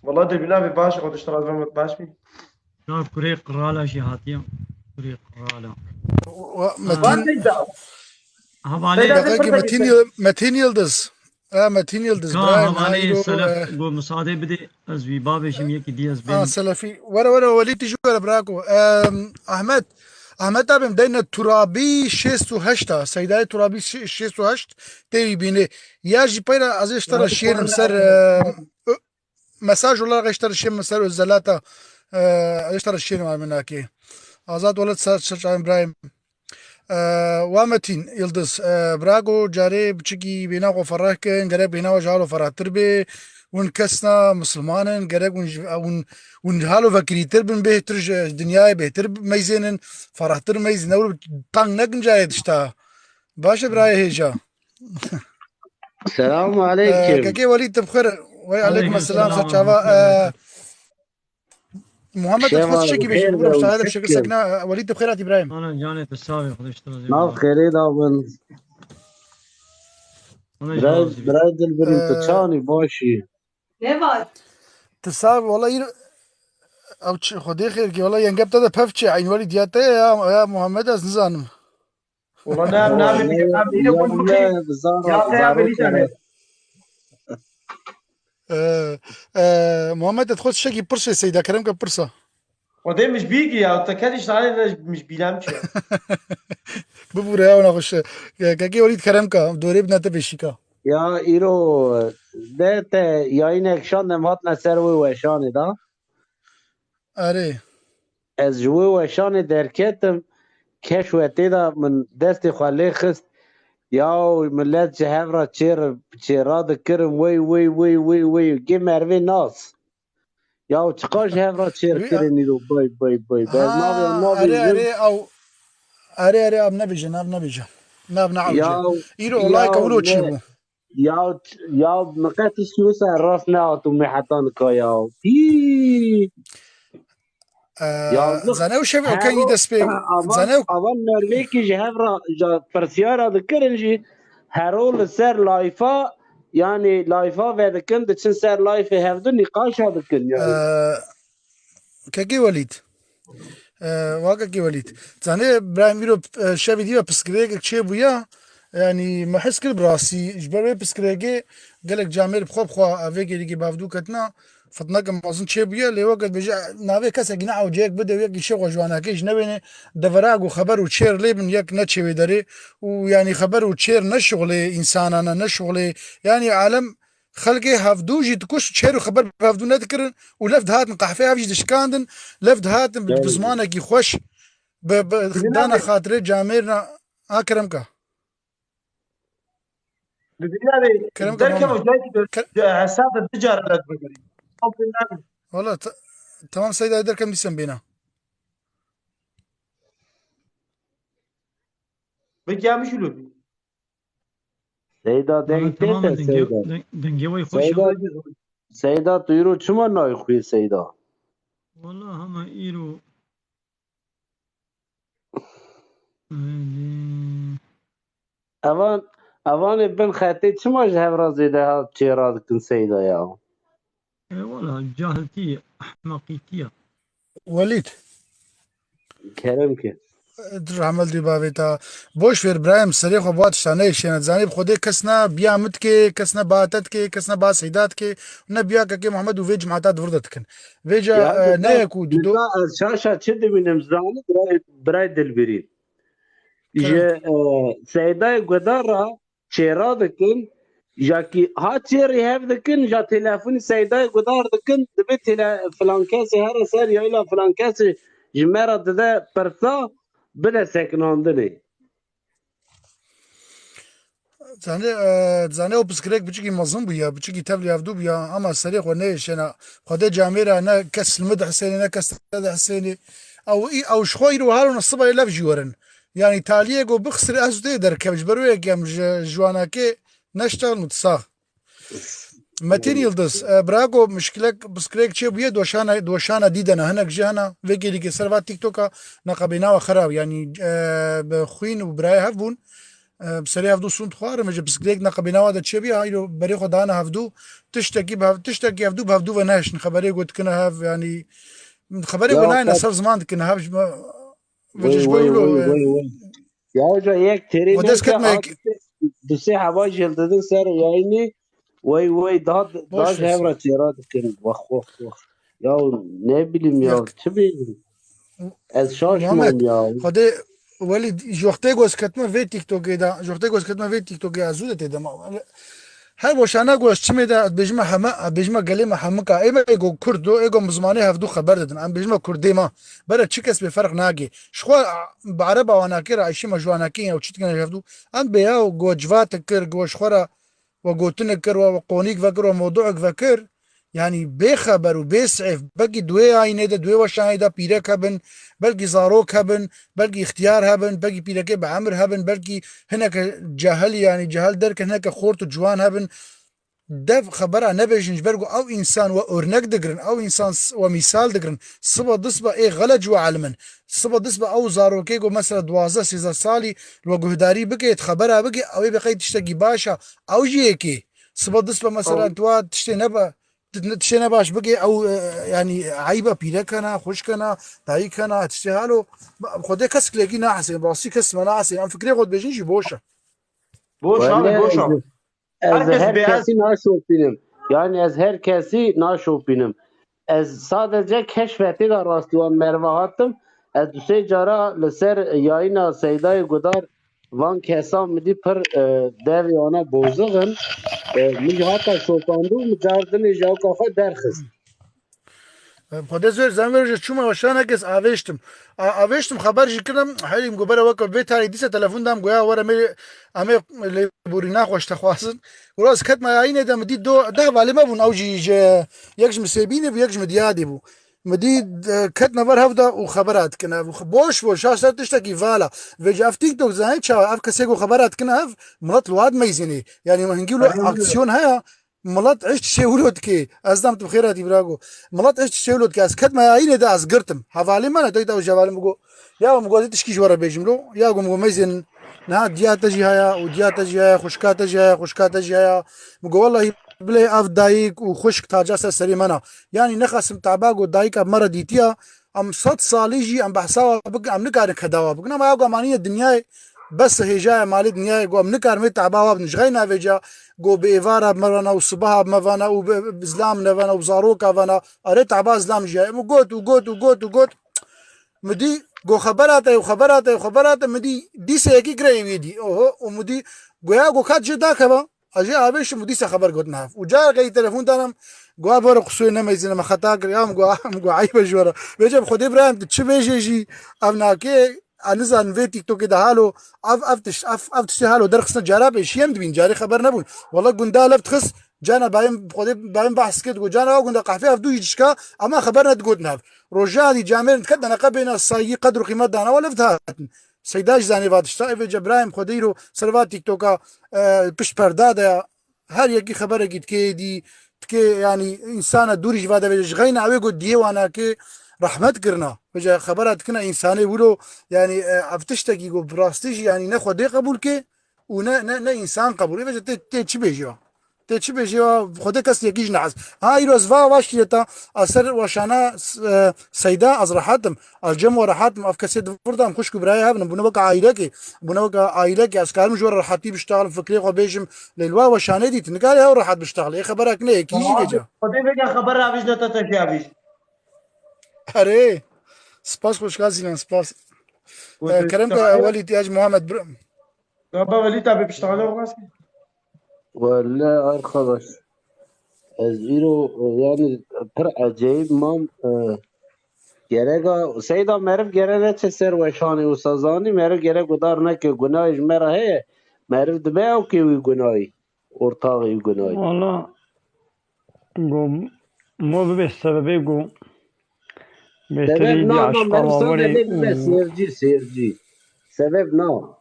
Vallahi de bina bir baş, o dışarı ben baş mı? Ya kurê qirala jî hatiye. Kurê qirala. Wa-, Metin, Var mı da? Hevalê Seyda, Deqekî bir Metin dakika. Yıl-, Metin Yıldız. E, Metin Yıldız, Ka Brahim, ha, hevalê îro, Selef e, got, misadê bidê, ez wî bavêjim, yekî dî ez Ha, bêm. Selefî. Were, were, welî tijî were, biraku. Em, Ahmet, Ahmet abim, deyne Turabî şêst û heşt a. Seydayê Turabî şê-, şêst û heşt tê wî bînê. Ya jî peyra ez ê ji te re Were, şiêrim were, ser, were. e, ö-, mesaj olarak ez ji te re şiêrim ser özelata, e, ez ji te re şiêrim aminakê. Azad Welat ser, ser Çayan Brahim. Eee, wa Metin Yıldız, eee, birago carê biçikî bêhna xwe fereh kin, gerek bêhna we ji halo ferehtir bê. Hûn kesna Misliman in, gerek hûn ji, hûn, hûn ji halo vekirîtir bin, bêhtir ji dinyayê bêhtir meyzênin, ferehtir meyzên, ew tang nekin carê tişta. Baş e birayê hêja. Selamu Eee, aleykum. Kekê Welîd, tu bi xêr. Wey aleykum Aleykum selam, selam ser ve çava. Rahmetullah. Eee, Muhammed, Şeva, xwest şekî bêjî, xêr bibû be, şahid şekil şekil. Sekna, Welîd, tu xêr hatî, Brahim. Ana canê, tu savê, Xwedê ji te razî. Nav xêrê da bin. Ana ji Biraz, razî be. Biraz dilbirim, tu Ee, çanî başî. Ne var? Tu sav, wala îro, ew çi, Xwedê xêr kî, wala yengep te de pevçe, eyn welî diya te ya, ya Muhammed, ez nizanim. Wala ne, ne, ne, ne, ne, ne, ne, ne, zara, ya, ya, zara, belî zara. Ee, e, Muhammed, ez xwe tiştekî pirsê Seyda, kerem ke pirsa. Xwedê min ji bîr kiriya, te kedî ji tanê de min ji bîra min çûye. Bibûre ya, wina xweş e. Kekê Welîd, kerem ke, dorê bidine te pêşîka. Ya, îro de te yayînek şandem hatine ser wê weşanê da. Erê. Ez ji wê weşanê derketim, keş we tê de min destê xwe lê xist. Yaw, millet ji hev re çêr, çêra dikirin, wey, wey, wey, wey, wey, gê mervê nas. Yaw, çiqas ji hev re çêr Wî, kirin îro, bay, bay, bay, bay. Ha, navê, navê erê, wê. Erê, ew, erê, erê, ev nebêje, ev nebêje. Ev ne ewce. Yaw, Îro olay yaw, kewilo çi ne, bû? Ya, ya, min qet tiştî wisa rast nehat û me heta nika ya. Pî. Ee, Yazık. Zane ew şev ew Hero, kengî dest pê. Avan, Zane ew avan mervekî ji hev ra, ja, pirsyara dikirin jî, hero li ser layfa, yani layfa vedikin, diçin ser layfê hevdu nîqaşa dikin yani. Ee, Kekê Welîd. E, wa kekê Welîd. Zanê, Brahim, îro, e, şevê dî ve piskirêkek çêbûya. Yanî, me his kir bi rastî. Ji ber wê piskirêkê gelek camêr bi xwe bi xwe, e, vê gêrîkê bavdû ketina. Fitneke mezin çêbûye. Lê weke dibêje, navê kesekî ne ewceyek bide û yek îşê xwe ji wanakê jî newêne. Devera ku xeber û çêr lê bin yek neçê wê derê. Û, yanî, xeber û çêr ne şixulê însanan e, ne şixulê, yanî, alem Xelkê hevdû jî dikuşt, çêr û xeber bi hevdû nedikirin û lev dihatin qehfê, ev jî dişkandin, lev dihatin bi, bi zimanekî xweş, bi, bi dana xatirê camêrna. A kerem ka. Bi vî navê Kerem ka derkeve mama. Cahî Ke- hesabê du cara dest bigirin. Wala te- tamam Seyda, derkem dîsen bêna. Peki ya Mişilo. Seyda, deng Valla tê tamam te, dengê, Seyda. Deng, dengê wê xweş e. Seyda, Seyda, tu îro çima nayê xwî, Seyda? Valla hema îro. Evan, evanê bin xetê çima ji hev re zêde hat çêra dikin, Seyda ya? E, wala cahiltî, ehmeqîtî ye. Welîd. Kerem ke. Rahmet li bavê ta. Boş ver Ibrahim, serê xwe ba tişta neyşêne. Zanî bi Xwedê kes ne biya min dike, kes ne ba te dike, kes ne ba Seyda dike, ne biya Kekê Muhammed û vê cemaata di vir de dikin. Vêca, Ya, e, ne yek û du. Dida ez şaşa çi dibînim zanî, birayê, birayê Dilbirî. Kerem. Ji, e, Seydayê Guhdar re çêra dikin, ja kî ha çêrî hev dikin, ja telefonî Seydayê Guhdar dikin, dibê tele-, filan kesê here ser yayla filan kesê ji me re dide pirsa, bide sekinandinê. Zanê, e, zanê o piskirêk biçikî mezin bûya, biçikî tevlî hevdû bûya, ama serê xwe neyêşêna. Xwedê camêra ne kes li min dihisênê, ne kes te dihisênê. Ew î-, ew ji xwe îro halo ne sibayê lev jî werin. Yanî taliyê ku bixsirê ez tê derkevin, ji ber wê yek em ji, ji wanakê neştel mutsa. Metin Yıldız, e, bira ku mişkilek, piskirêk çê bûye, doşana, doşana dîdene. Hinek jî hene, vê gêrîkê ser va TikToka neqebênawa xerab, yanî, e, bi xwîn û birayê hev bûn. E, bi serê hevdû sûnd xwarin, vêca piskirêk neqebênawa de çêbûye, ha îro berê xwe dane hevdû, tiştekî bi hev-, tiştekî hevdû bi hevdû ve nehiştin, xeberê ku dikine hev, yanî, xeberê ku nayne ser ziman dikine hev, ji me, vêca ji bo wilo, e, Ya hoca yek terê xwe dest neke, ketme a yek. Du sê, du sê heva jî didin ser yayînê. Wey, wey, da, da ji hev re çêra dikin. Wex, wex, wex. Ya ne bileyim ya, çi bêjim? Ez şaş mam ya. Xwedê welî ji wextê ku ez ketime vê TikTokê de, ji wextê ku ez ketime vê TikTokê ez zû de tê de ma. Her weşana ku ez çimê de, ez bêjime heme, ez bêjime gelê me hemika. Ê me ê ku Kurd do, ê ku bi zimanê hevdû xeber didin. Em bêjime Kurdê me. Bere çi kes bê ferq nake. Ji xwe, a, bi ereba wanakê re, ayşê me ji wanakê ya û çi dikine ji hevdû. Em bê ya ku civatek kir, ku ji xwe re we gotinek kir, we, we qonîk vekir, we mewduek vekir. Yanî bê xeber û bê seyf, belkî di wê ayînê de, di wê weşanê de pîrek hebin, belkî zarok hebin, belkî îxtiyar hebin, belkî pîrekê bi emir hebin, belkî hineke cehil, yanî cehil derke hineke xort û ciwan hebin. Dev xebera nebêjin, ji ber ku ew însan we örnek digirin, ew însan s-, we mîsal digirin. Siba du siba ê xele ji we elimin. Siba du siba ew zarokê ku mesela duwazdeh sêzdeh salî li we guhdarî bike, xebera bike, ew ê be qey tiştekî baş e. Ew jî yekê. Siba du siba mesela tu wa tiştê neba, tu tiştê nebaş bike, ew, e, yanî eyba pîrek hena, xwişk hena, dayik hena, tiştê halo. Xwedê kes kilekî nahesê, rastî kes me nahesê. Em fikrê xwe dibêjin jî boş e. Boş abi, boş abi. Ez her kesî naşopînim. Yani ez her kesî naşopînim. Ez sadece keşfetê de rastî wan merve hatim. Ez du sê cara li ser yayîna Seydayê Gudar van kesan min dî pir, e, devê wana bozix in. E, min jî hata şopandin û min cardinê ji ewka xwe derxist. Xwedê zor, zanî vê rojê çûme weşanekê ez avêştim. A-, avêştim, xeber jî kirim, herîm got bere weke vê tarî dîse telefon dam, goya were em ê, em ê lêborîna xwe ji te xwazin. Were ez ketme yayînê de min dî do, deh hevalê me bûn, ew jî ji, yek ji Misêbînê bû, yek ji Midyadê bû. Min dî, e, ketne ber hev de û xebera dikin ev. Boş boş, şaş ser tiştekî vala. Vêca ev TikTok zanî çawa, ev kesê ku xebera dikin ev, milet li wan meyzînê. Yanî hingî wilo aksiyon heye. Milet eş tiştê wilo dike. Ez dam tu bi xêr hatî bira go. Milet eş tiştê wilo dike. Ez ketme yayînê de ez girtim. Hevalê me ne, tey ew ji hevalê min go. Ya min go, ez ê tişkî ji we re bêjim lo. Ya go min go meyzên niha diya te jî haya û diya te jî haya, xwişka te jî haya, xwişka te jî haya. Min go wellahî bilê ev dayik û xwişk taca ser serê me ne. Yanî nexasim taba go dayika me re dîtiya. Em sed salî jî em behsa wa bikin, em nikarin keda wa bikin. Ama ya go em anîne dinyayê bes hêjayê malê dinyayê go em nikarin vê taba wa bikin. Ji xeyna vêca go bi êvara me vana û sibaha me vana û bi, bi zlam ne vana û zaroka vana. Erê taba zlam jî heye. Min got û got û got û got. Min dî go xebera te û xebera te û xebera te, min dî dîse yekî gireyê wî dî. Oho, û min dî goya go kat jê dakeva. Ez jê avêşim û dîsa xeber gotin hev. Û careke yî telefon danim, got, "Bore qusûrê nemeyzîne, me xeta kir." Ya min got, "Min got, eyb e ji we re." Vêce bi Xwedê birayê min, tu çi bêjê jî, ev nake, ez nizanim vê TikTokê de halo, ev, ev tişt, ev, ev tiştê halo derxistine, cara pêşî em dibîn, carê xeber nebûn. Wela gunda lev dixist, cana bayêm, bi Xwedê bayêm behs kir, got, "Cana ew gunda qehvê ev dû jî dişka, ema xeber nedigotin hev." Roja dî camêrin diket, deneqe bêne saygî, qedr û qîmet dana, wela lev dihatin. Seyda jî zanê va tişta, ê vêce birayê min Xwedê îro ser va TikToka, e, pişt perda de ya. Her yekî xeberekî dikê dî, dikê, yanî, însana dûrî jî va de vêce, ji xeyna ewê got diyê wana ke rehmet kirina. Vêce xebera dikine însanê wilo, yanî, e, ev tiştekî got bi rastî jî, yanî, ne Xwedê qebûl ke û ne, ne, ne însan qebûl. Ê vêce tê, tê çi bêjî wa? Tê çi bêjî wa? Xwedê kes yekî jî nehas. Ha, îro ez va, va şîreta, ez ser weşana, e, Seyda, ez rehat im. Ez cem we rehat im. Ev kesê di vir de em xwişk û birayê hev in. Bûne weke aîlekê. Bûne weke aîlekê. Ez karim ji we re rehatî biştexlim, fikrê xwe bêjim. Lê li wa weşanê dît, nikarê hew rehat biştexlê. Ê xeberak ne yekî jî vêca. Xwedê vêca xeber ravîj ne te te jî avîj. Erê. Spas xwişka Zîlan, spas. E, kerem ke Welî tiyaj Muhammed bir. Baba Welî tabi biştexlê rast. Wele arkadaş, ez îro, e, yani pir ecêb mam, e, gereka, Seyda meriv gere neçe ser weşanê û sazanî, meriv gere gudar neke, gunahê ji me re heye, meriv dibe ew kê wî gunahî, ortaxê wî gunahî. Wala, go, mo bibe sebebê go, sebeb bêtirî na, na, aşka meriv wa sade werê bê, bibe û seyircî, seyircî. Sebeb na.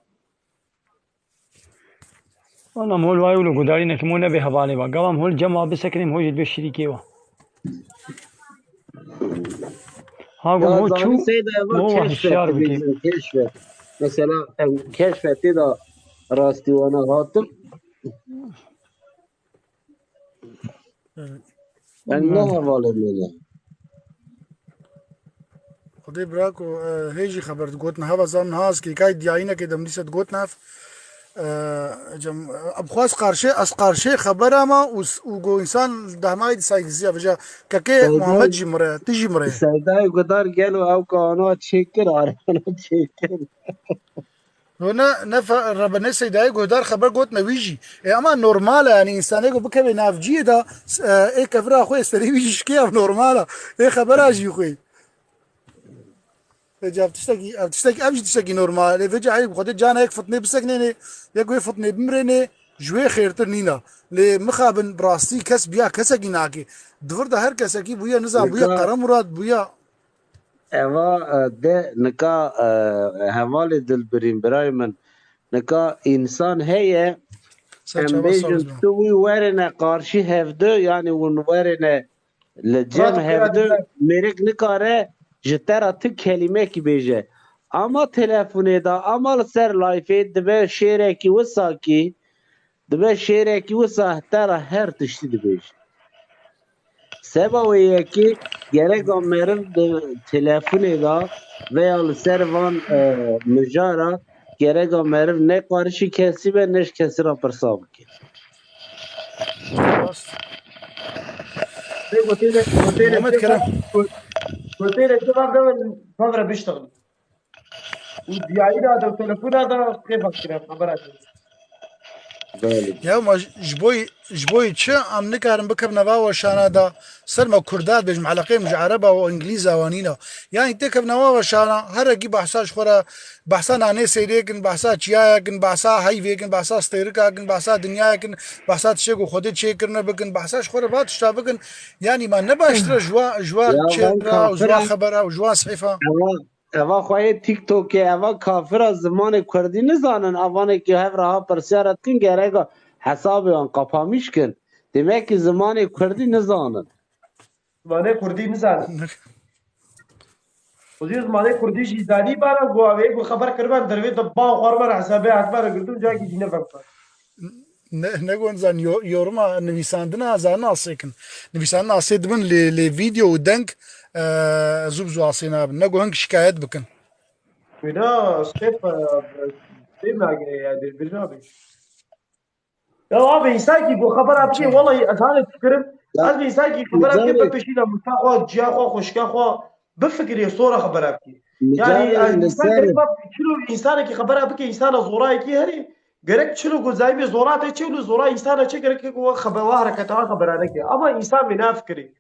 Ana mol vay û li gudarî nekim û nebê hevalê wa. Gava em hol cem wa bisekinê, em hol jî dibê şirîkê wa. Ha, gum ho çû, Seyda, eva mo wa keşfet hişyar bikê. Dibêjin, keşfet. Mesela, em keşfetê de rastî wana hatim. Evet. Em ne hevalê me ne. Xwedê bira ku, e, hê jî xeber digotin heva zan niha ez kêkay diyayînekê dem dîse digotin hev. E, cem, e, bi xwe ez qarşê, ez qarşê xebera me û s-, û go însan dehmayî di saygizî ya vêca kekê Muhammed jî mire, tu jî mire. Seydayê gudar gelo ew ka ana çêkir, arana çêkir. Yo ne, ne fe-, rebe ne Seydayê guhdar xeber gotine wî jî. E, ama normal e, yani, însanê ku bikeve nav ciyê de, e, ê kevira xwe serê wî jî şikê, ev normal e. Ê xebera jî xwe. Vêca ev tiştekî, ev tiştekî, ev jî tiştekî normal e. Vêca ey xwedê cana yek fitnê biseknênê, yek wê fitnê bimrênê, ji wê xêrtir nîna. Lê mixabin bi rastî kes biya kesekî nake. Di vir de her kesekî bûye nizam, bûye Qeremurad, bûye Eva, e, de nika, e, hevalê dilbirîn, birayê min, nika însan heye, em bêjin, tu wî werêne qarşî hevdu, yanî hûn werêne li cem hevdu, mêrik nikare ji te re tu kelîmekî bêje. Ama telefonê de, ama li ser layfê dibe şêrekî wisa kî, Dibe şêrekî wisa te re her tiştî dibêje. Seba wê yekê gereka meriv di telefonê de veya li ser van, e, mijara gereka meriv ne qarişî kesî be, ne ji kesî re pirsa bike. Spas. Gotê de, gotê de Muhammed Kerem. Gotê de cevap de min, min re biştexin. Û diyayî de, de telefona de xêfa kire, xebera kire. Belê. Ya ma ji, ji bo, ji bo çi em nikarin bikevine va weşana de ser me Kurda dibêjim, eleqeyê min ji Ereba û Îngilîza wa nîne. Yanî têkevine va weşana, herekî behsa ji xwe re, behsa nanê seyrê kin, behsa çiyaya kin, behsa heyvê kin, behsa stêrika kin, behsa dinyaya kin, behsa tiştê ku Xwedê çêkirine bikin, behsa ji xwe re va tişta bikin. Yanî ma ne baştir e ji wa, ji wa çêra û ji wa xebera û ji wa sehîfa? Eva xweyê TikTokê, eva kafira zimanê kurdî nizanin, evanê ki hev re ha pirsiyara dikin, gereka hesabê wan qapamîş kin. Demek ki zimanê kurdî nizanin. Zimanê kurdî nizanin. Xwezî zimanê kurdî jî zanî bana, ku avê ku xeber kiriban dervê de ba xwarban hesabê hatibana girtin, cakî dîne vebtan. Ne, ne gon zan yo-, yoruma nivîsandina zanin asê kin. Nivîsandina asê dibin lê, lê vîdeo û deng, e, zû bi zû asê nabin. Ne gon hing şikayet bikin. Wina step, e, step nagire ya, bir, bir nabe. Ya abi, însankî ku xebera bikê, wellahî ez hanê fikirim. Ya, ez bi însankî xebera bikê, bi pêşî de mûşka xwe, ciya xwe, xwişka xwe bifikirê, sora xebera bikê. Yanî ez însan gerek ba çilo însanekî xebera bikê, însana zorayekî herê, Gerek çilo ku zayîbê zora te çê û li zora însana çê gerek ku xebe-, wa hereketa xebera neke. Ama însan vê nafikirî.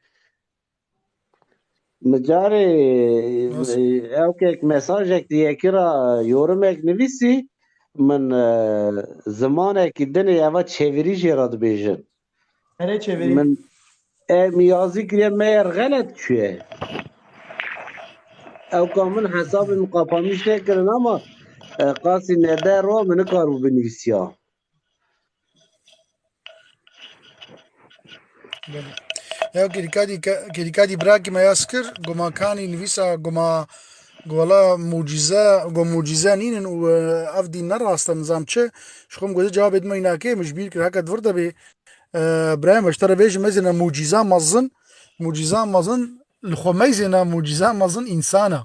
Min carê Nasıl? Ewkek mesajek di yekî re yorimek nivîsî, min e, zimanekî dinê eva çevirî jê re dibêjin. Here çevirî. Min e, min yazî kiriye meyer xelet çûye. Ewka min hesabê min qapamiş nekirin ama e, qasî nede ro min nikaribû binivîsiya. Belê. Ya kêrîkadî ke-, kêrîkadî birakî me yaz kir, goma kanî nivîsa, goma, gola mucize, go mucize nînin û, e, ev dîn ne rast e, nizam çi. Ji xwe min gote cewabê dima înakê, min ji bîr kir, heke di vir de bê. E, Birayê me, ji te re bêjim, mezêne muciza mezin, muciza mezin, li xwe meyzêne muciza mezin însan e.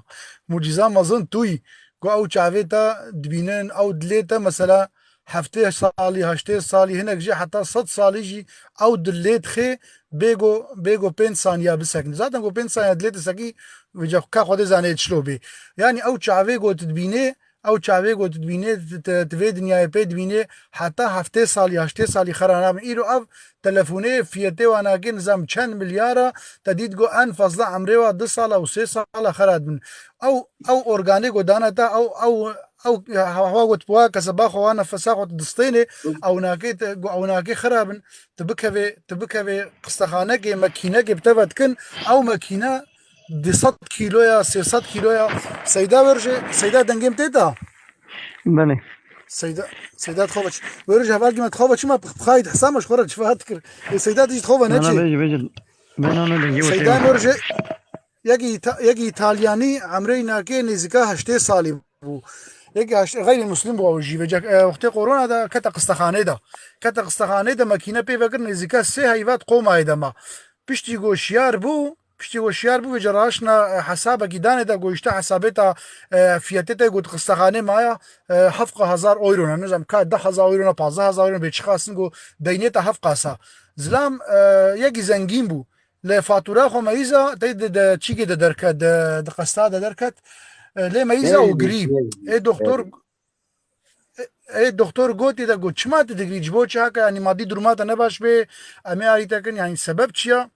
Muciza mezin tu yî. Ku ew çavê te dibînin, ew dilê te mesela heftê salî, heştê salî, hinek jî heta sed salî jî ew dil lê dixê, bêgo, bêgo pênc saniya bisekine. Zaten ku pênc saniya dilê disekî, vêca ka Xwedê zanê çilo bê. Yanî ew çavê ku tu dibînê, ew çavê ku tu dibînê, tu, tu, tu vê dinyayê pê dibînê, heta heftê salî, heştê salî xera nabin. Îro ev telefonê fiyetê wan nake nizam çend milyar e, te dît ku en fazla emrê wa du sala û sê sala xera dibin. Ew, ew organê ku dane te, ew, ew, ew hava ku tu bi wa keseba xwe, wa nefesa xwe tu distênê, ew nake te, ku ew nake xera bin, tu bikevê, tu bikevê qistexanekê, mekînekê bi te ve dikin, ew mekîne du sed kîlo ya, sê sed kîlo ya. Seyda werjê, Seyda dengê min tê de. Belê. Seyda, Seyda dixwe ve çi? Werjê hevalkî me dixwe ve çima bixayî hesa me ji xwe re çifa dikir. Ê Seyda tu jî dixwe ve Na, na, neçê? bêjî, bêjî. Bê na, na, dengê we tê Seyda min. werjê, yekî Îta-, yekî Îtalyanî emrê nake nêzîka heştê salî bû. Yekî heşt-, xeyrî muslim bû ew jî. Vêca, e, wextê korona de kete qistexanê de. Kete qistexanê de mekîne pê vekir nêzîka sê heyvat qomayê de ma. Piştî ku şiyar bû, piştî ku şiyar bû, vêca raşna, e, hesabekî danê de goşte hesabê ta, e, fiyetê te got qistexanê maya, e, heft hezar euro ne, nizam ka deh hezar euro ne, pazdeh hezar euro ne, bê çi xastin ku deynê te heft qasa. Zilam, e, yekî zengîn bû. Lê fatura xwe meyîza, tey de, de çîkê de derket, de, de qesta de derket. E, lê meyîza û girî. Ê doktor, ê, ê doktor gotî de got, çima tu digirî, ji bo çi heke, yanî madî duruma te ne baş bê, em ê arî te kin, yanî sebeb çi ya?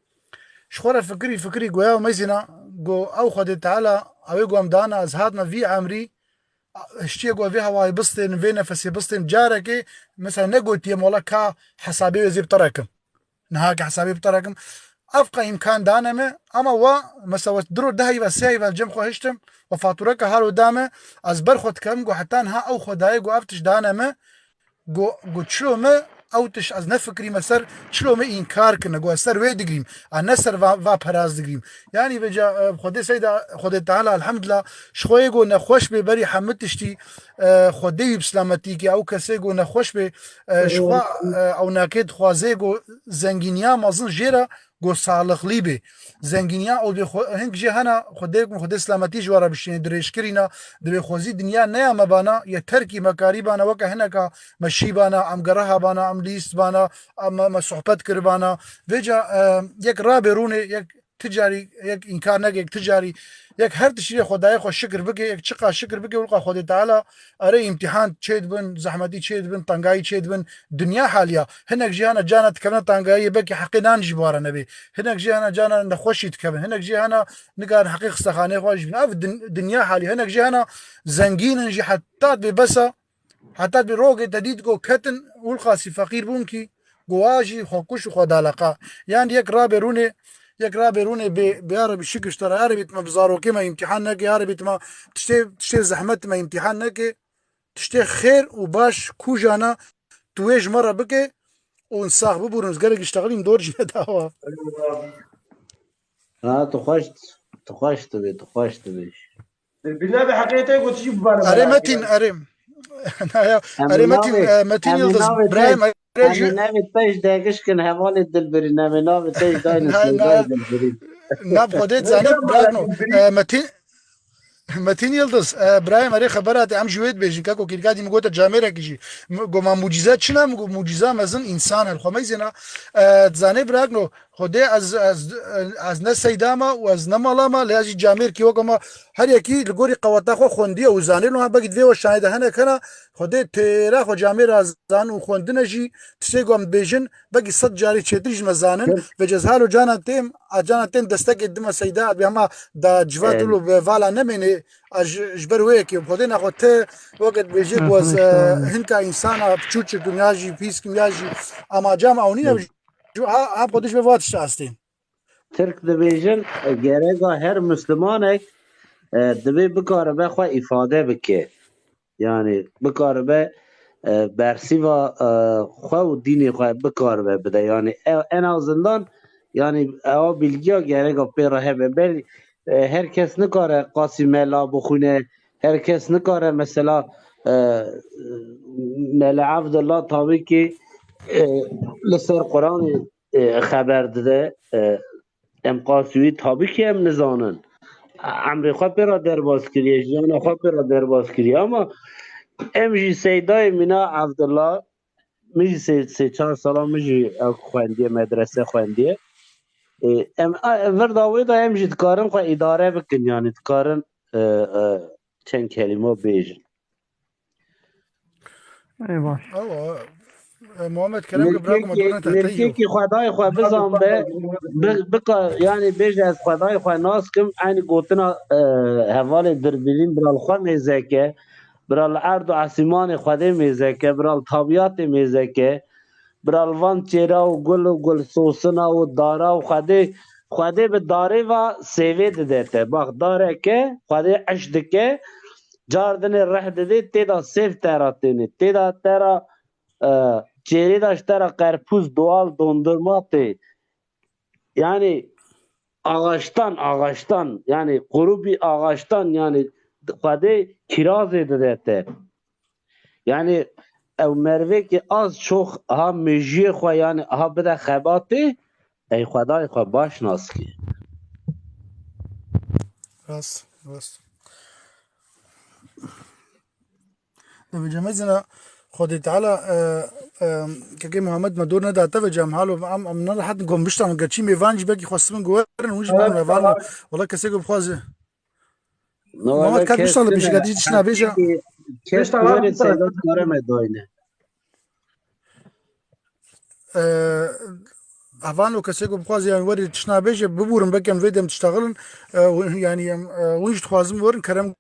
Ji xwe re fikirî, fikirî goya û meyzîna, go ew Xwedê Teala, ew ê go em dana, ez hatime vî emrî, hiştiye go vê hewayê bistên, vê nefesê bistên, carekê, mesela negotiye mola ka hesabê wê zê bi te re kim. Niha ki hesabê bi te re kim. Ev qe îmkan dane me, ama wa, mesela, we diro deh heyva, sê heyva cem xwe hiştim, we fatureke halo da me, ez ber xwe dikem, got, heta niha ew xwe dayê, got, ev tişt dane me, got, got, çilo me, ew tişt ez nefikirîme ser, çilo me înkar kirine, got, ez ser wê digirîm, ez ne ser va, va peraz digirîm. Yanî, vêca, e, Xwedê Seyda, Xwedê Teala, elhamdulillah, ji xwe yê got nexweş bê, berî hemû tiştî, e, Xwedê wî bi selametî ke, ew kesê got nexweş bê, e, ji xwe, e, ew nake dixwazê got zengîniya mezin jê re got salixlî bê. Zengîniya ew bê xwe, hing jê hena Xwedê, Xwedê selametî ji we re bişîne, dirêjkirîna, dibê xwezî dinya neya me bana, ye terkî me karî bana, weke hineka me şî bana, em gereha bana, em lîst bana, em, me, me sohbet kir bana. Vêca, e, yek rabê rûnê, yek ti carî, yek înkar neke, yek ti carî, yek her tiştî Xwedayê xwe şikir bike, yek çiqa şikir bike, wilqa Xwedê Teala erê îmtîhan çê dibin, zehmetî çê dibin, tengayî çê dibin, dinya haliya. Hinek jî hene cana dikevine tengayiyê, belkî heqê nan jî bi wa re nebê. Hinek jî hene cana nexweşî dikevin. Hinek jî hene nikarin heqê xistexanê xwe jî bin. Ev din-, dinya halî. Hinek jî hene zengîn in jî heta dibê besa, heta dibê rogê te dît ku ketin, wilqasî feqîr bûn kî, ku wa jî xwe kuş û xwe daleqa. Yanî yek rabê rûnê, yek rabê rûnê bê, bê ya Rebî şikir ji te re. Ya Rebî tu me bi zarokê me îmtîhan neke, ya Rebî tu me tiştê, tiştê zehmet me îmtîhan neke. Tiştê xêr û baş kujana tu wê ji me re bike û sax bibûrin, ez gelek iştexilîm dor jî nedawa. Ha, tu xweş, tu xweş dibê, tu xweş dibê. Bîna bi heqê te got jî bibare Erê bela. Metin, erê. Na ya, Em erê Metin, navê, e, Metin em Yıldız, navê Brahim, te, erê em jî, navê te ji degişkin hevalê dilbirî, em navê te ji dayne na, Seyda na, dilbirî. na bi Xwedê dizanî, Brahim, e, Metin, Metin Yıldız, e, Brahim, erê xebera te, em ji wê dibêjin, kako kîrkadî min gote camêrekî jî. M-, go ma mucize çi ne? Min go muciza mezin însan e, xwe meyzêna. E, dizanê Brahim, no, Xwedê ez, ez, ez ne seyda me û ez ne mala me, lê ez jî camêrkî wek me her yekî li gorî qeweta xwe xwendiye û zanî, loma begî divê we şahide hene kena, Xwedê têra xwe camêra zan û xwendine jî tiştê ku em dibêjin, begî sed carî çêtir jî me zanin. Vêce ez halo cana têm, a cana têm destekê dime seyda, bi hema da civat û bi vala nemênê, a ji, ji ber wê yekê, Xwedê naxwe te weke dibêjê ku ez, e, hinka însana piçûçik im ya jî pîs kim ya jî, ama cam ew nîne, Ju ha, ha xwediş ve va tişt astê. Tirk dibêjin, e, gereka her Mislimanek, e, divê bikaribe xwe îfade bike. Yani bikaribe, e, bersîva, e, xwe û dînê xwe bikaribe bide. Yani ev, en azından, yani ewa bilgiya gereka pê re hebe. Belê, e, her kes nikare qasî mela bixwîne, her kes nikare mesela, e, Mele Evdullah tabii ki, e, li ser Quranê e, xeber dide. E, em qasî wî tabii ki em nizanin. Emrê xwe pê re derbas kiriye, jiyana xwe pê re derbas kiriye. Ama em jî seydayê mîna Evdullah, min jî sê, sê çar sala min jî ew xwendiye, medrese xwendiye. E, em, a, vir da wê de em jî dikarin xwe îdare bikin, yani dikarin, e, e, çend kelîme bêjin. Ê baş. Ewa, e, Muhammed Kerem ki bırakma, Milkekî, durun te milkekî Xwedayê xwe bizan be, bi-, bika, yani bêje ez Xwedayê xwe nas kim, eynî gotina, e, hevalê Dirbîlîn, bira li xwe mêzeke, bira li erd û esîmanê Xwedê mêzeke, bira li tabiyatê mêzeke, bira li van çêra û gul û gul sosina û dara û Xwedê, Xwedê bi darê va sêvê dide te. Bax, dareke Xwedê eş dike, Cardinê reh didê, tê de sêv te ra tênê. Tê de te ra, e, çêrê de ji te ra qerpûz, doğal dondurma tê. Yani ağaçtan, ağaçtan, yani kuru bir ağaçtan, yani Xwedê kirazê dide te. Yani ew mervê ki az çok ha mejiyê xwe, yani ha bide xebatê, ey Xwedayê xwe baş nas ki. Rast, rast. Dibêje mezina Xwedê Teala, e, e, kekê Muhammed me dor neda te ve cem halo em, em ne rehet gom biştan gerçî mêvan jî belkî xwestin ku werin hûn jî bibin heval. Wala kesê ku bixwaze. Muhammed kes biştan li bişka dî tişt nabêje. Kes were seyda dikare me dayne. E, heval û kesê ku bixwaze yan werî tişt nabêje bibûrin belkî em vê dem tiştaxilin. E, yani em, e, hûn jî dixwazin werin kerem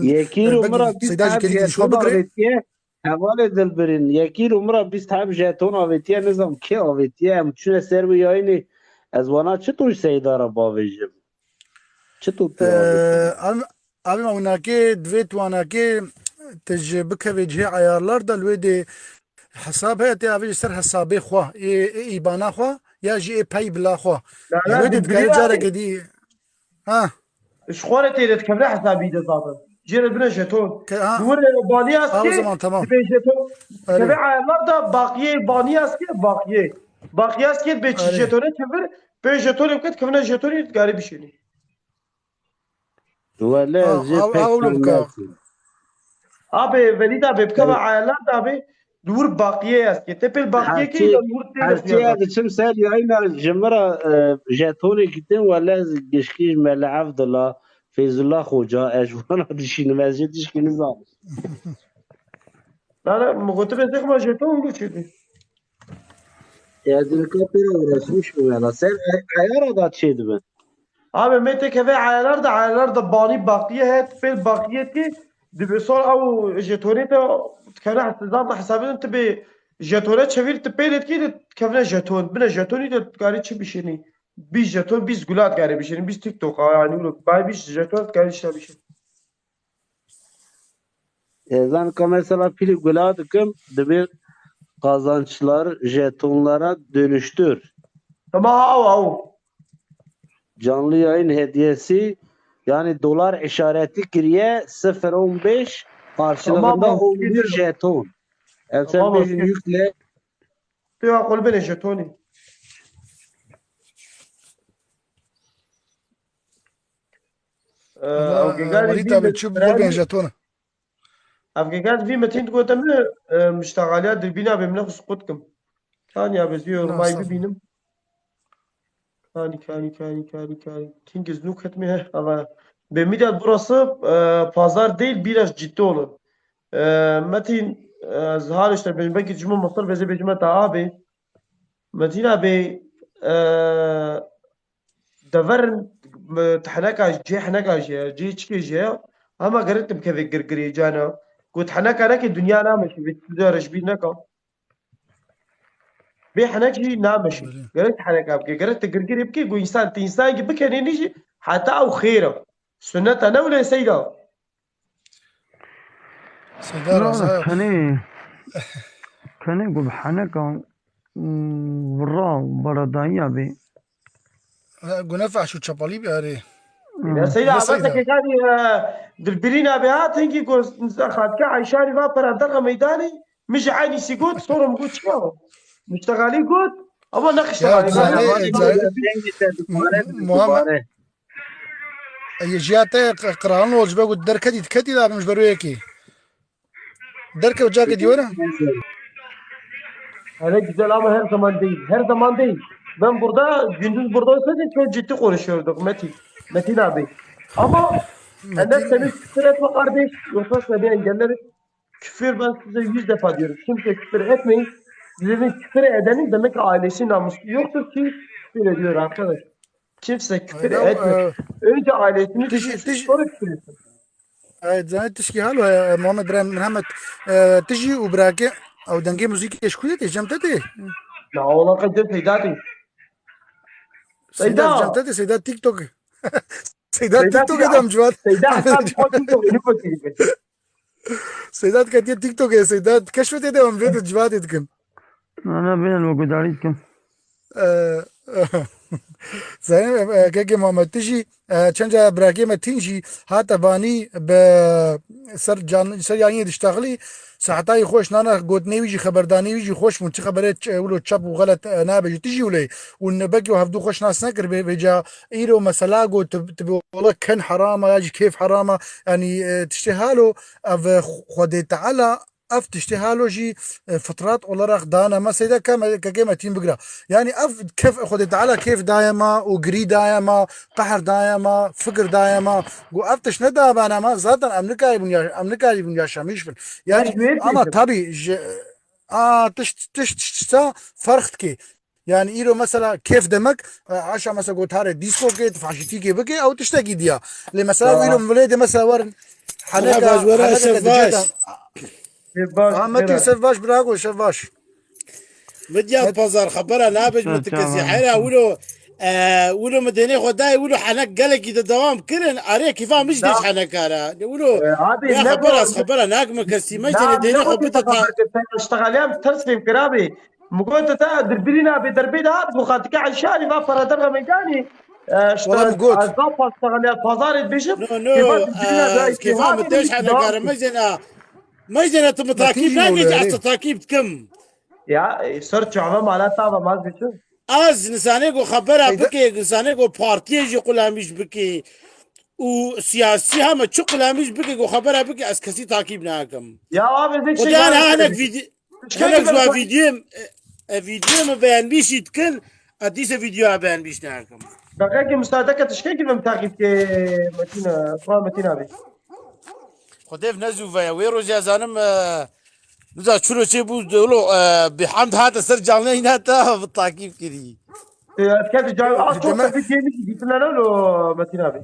Yekî ro min ra bîst heb jeton avêtiye. Hevalê Dilbirîn, yekî ro min ra bîst heb jeton avêtiye, nizam kê avêtiye. Em çûne ser wî yayînê, ez wana çi tu ji Seyda re bavêjim? Çi tu tu avêtiye? Abi, abi, ew nakê, divê tu wanakê te ji bikevê cihê ayarlar de, li wê dê hesab heye, tê avêjî ser hesabê xwe, ê, ê îbana xwe, ya jî ê pey bila xwe. Ji wê dê dikarê careke dî. Ha. Ji xwe re tê de dikevre hesabî de zaten. Jê re dibine jeton. Ke-, ha. Di wir, e, banî ez Ha, o kê, zaman tamam. Dibê jeton. Erê. Dikeve ayarlar da baqiyê banî ez kê, baqiyê. Baqiyê ez kê dibê çi Erê. Jetone çevir, pê jetonê bike dikevine jetonê dikarê bişênî. Wele Ha, ez jê ha, pek ha, oğlum, ka- Abi, velî da bê, bikeve ayarlar da bê. Di wir baqiyê ez kê. Te pêl baqiyê kê, Herçî, ya di wir tê herçî de ez diçim ser yayna ji min re, e, jetonê gitin, wele ez gişkî ji Mele Evdila, Feyzullah Xoca, ez ji wana dişînim, ez jê tişkî nizanim. Nane, min gotibê zêxma jeton û çêdî. Ya di nika pê re uğraşmış bû wela. Ser e-, ayara da çêdibin. Abi, me têkeve ayarlar da, ayarlar da banî baqiye heye, pêl baqiye tê, dibe sor ew jetonê de dikevne hesizan da hesabin, tu bê jetone çevir, tu pêlê dikî de dikevne jeton, bine jetonî de dikarî çi bişênî? Bîst jeton, bîst gula dikarî bişênî, bîst TikTok, yani, bay bîst jeton dikarî çi bişênî? Ezan ka mesela pîlî gula dikim, dibê kazançlar jetonlara dönüştür. Tamam, aw, aw. Canlı yayın hediyesi, yani dolar işareti kiriye, sıfır on beş karşılığında Tamam, aw, on bir biliyorum. Jeton. Ev sen Tamam, bêjin aw. Yükle. Tu ya qulbinê jetonî. Ee, Valla, ew gegarî Walî vî tabi min çi bû ben jeton. Ev gegar vî metin digote min, e, miştexaliya dirbîna bê min xwe sukut kim. Tanya bi zî Valla, may estağfurullah. Bibînim. Kanî, kanî, kanî, kanî, kanî. King is nuk etmeye. Ama be Midyat burası, e, pazar değil, biraz ciddi olun. E, Metin, e, zahar işte, ben belki cuma Mısır, beze bejime ta abi. Metin abi, e, deverin, e, tehneka, cê heneka jê, cê çikê jê. Ama gerek tim keve girgirê cana. Got heneka neke dünya nameşi, ve tu de reşbîr neka. Bê henek jî nameşî. Belê. Gerek te heneka bike. Gerek te girgirê bike, ku însan, te însan ki bikenê nî jî, heta ew xêr e. Sunneta ne wile seyda. Seyda Na, razaya. Tenê, tenê ku bi heneka, mm, vira û beredaniya bê. Gune fehş û çepalî bê erê. Ya Hmm. Seyda, Ne Seyda? Abaseke kanî, e, dilbirîna bê hatin ki ku xatka Eyşanî va pera derxe meydanê. Min ji eynî sî got, sorum got çi ya? Miştexalî got, ama ne Ya, xiştexalî got. Zanî, Zanî, Zanî, Zanî. Muhammed, e, jiya te q-, qiralin ol, ji be got derketî, diketî da bin ji ber wê yekê. Derke û cakê dîwara? Hele güzel ama her zaman değil. Her zaman değil. Ben burada, gündüz burada olsaydım çok ciddi konuşuyorduk Metin. Metin abi. Ama Metin. Ender, seni küfür etme kardeş. Yoksa seni engelleriz. Küfür, ben size yüz defa diyorum. Kimse küfür etmeyin. Sizin küfür edenin demek ki ailesi namusu yoktur ki küfür ediyor arkadaş. Kimse küfür Aynen, etmiyor. e, Önce ailesini tişi, düşünsün, tişi, sonra küfür etsin. Evet, zaten tişkî halo, e, Muhammed Ibrahim Mehmet, e, tişi û brake, ew dengê muzîkê ji ku ye tê, cem te tê? Ya, ola qe cem Seyda tê. Seyda, Seyda. Cem te tê, Seyda TikTok. Seyda Seyda TikTok Seyda. Edem civat. Seyda hesabı koy TikTok, yeni koy TikTok. Seyda diketiye TikTokê, Seyda keşfetê de em vê de civadê dikin. Na, na, bêne li we gudarî dikim. Ee, Zanim, e, kekê Muhammed, tu jî, e, çend cara birakê me tîn jî hate vanî bi ser can-, ser yaniyê diştexilî, saetayî xweş nana gotinê wî jî, xeberdanî wî jî xweş bûn. Çi xebere ç-, e, wilo çep û xelet, e, nabe jî, tu jî wile. Û ne belkî hevdû xweş nas nekir, vê-, vêca îro mesela got, tu, tu bi wele ken herama ya jî kêf herama, yanî, e, tiştê halo, ev, e, Xwedê Teala, ev tiştê halo jî, e, fitrat olarak dane me, seyda ke me, kekê me tîn bigira. Yanî ev kef, Xwedê Teala kêf daye me û girî daye me, qehr daye me, fikir daye me. Got ev tişt nedabane me, zaten em nikarîbûn ya-, em nikarîbûn yaşamîş bin. Yanî, ama tabî ji, a, tişt, tişt, tişt, tişta ferq dike. Yani îro mesela kêf demek, e, aşa mesela gotarê dîskokê, faşîtîkê bike, ew tiştekî diya. Lê mesela Tamam. Îro milê de mesela werin Helal heneka, baş, were heleka şev baş. Dicêtan. Şev baş, Ahmet Berat. Şev baş, bravo, şev baş. Midyat Pazar xebera nabêj min Tamam. Tikesî. Hera wilo, e, wilo min dênê xwe dayê, wilo henek gelekî de dewam kirin. Arê kîfa min jî dêş heneka re. Wilo, e, abi, ya ne xebera, bu? Xebera nak min kesî. Me jî dênê xwe bide. Terslim kir abi. Min got te dirbirîna bê derbê de hat, got xatika Eyşanî va para derxe meydanî. E, işte, Wala min got. Ez va pastexane pazarê dibêjim. No, no, kêfa dirbirîna e, da kêfa kêfa min têş dirbirîna henekare da. Mejena. Mejena tu min takîb nakî, ez te takîb dikim. Ya, e, ser çava mala tava maz biçim. Ez nisanê ku xebera Seyda- bike, nisanê ku partiyê jî qulamîş bike û siyasî heme çi qulamîş bike ku xebera bike, ez kesî takîb nakim. Ya abi, ne Xwedê şey an yani? Hanek vîdyo. Tişkekî Hinek ji van vîdyoyê, e, e, vîdyoyê min beğenmişî dikin, ez dîse vîdyoya beğenmiş nakim. Deqekê müsaade ke tişkekî vim takip ke Metin, e, Fuat Metin abi. Xwedê ne zû veya. Wê rojê ez zanim, e, niza çilo çê bû, dolo, e, bi hamd hate ser canlı yayın hata bi takip kirî. E, ez kevî can, a, çok Demek da bir yemiş gittiler öyle o Metin abi.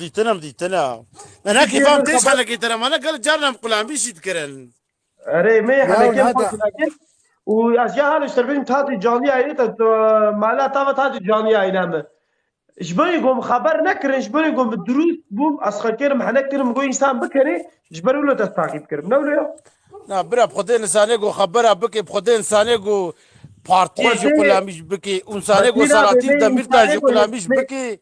Dîtine, dîtine. Me ne kîfam têş henekê te re, me ne gel carna em qulamîşî dikirin. Erê, me Ya, henekê nada. Xwe kir. Û ez ya hal işte benim tatî canlı yayını da, e, mala tava tatî canlı yayını me. Ji bo ku em xeber nekirin, ji bo ku em bi dirûst bûm, ez xwe kirim, henek kirim, ku însan bikerê, ji ber wilo te takip kirim. Ne wilo ya? Na, bira, bi Xwedê insanê ku xebera bike, bi Xwedê insanê ku partiyê jî Xwedê qulamîş bike, û insanê ku Metin abi, Selahattin me Demirtaş jî insanê ku qulamîş me bike,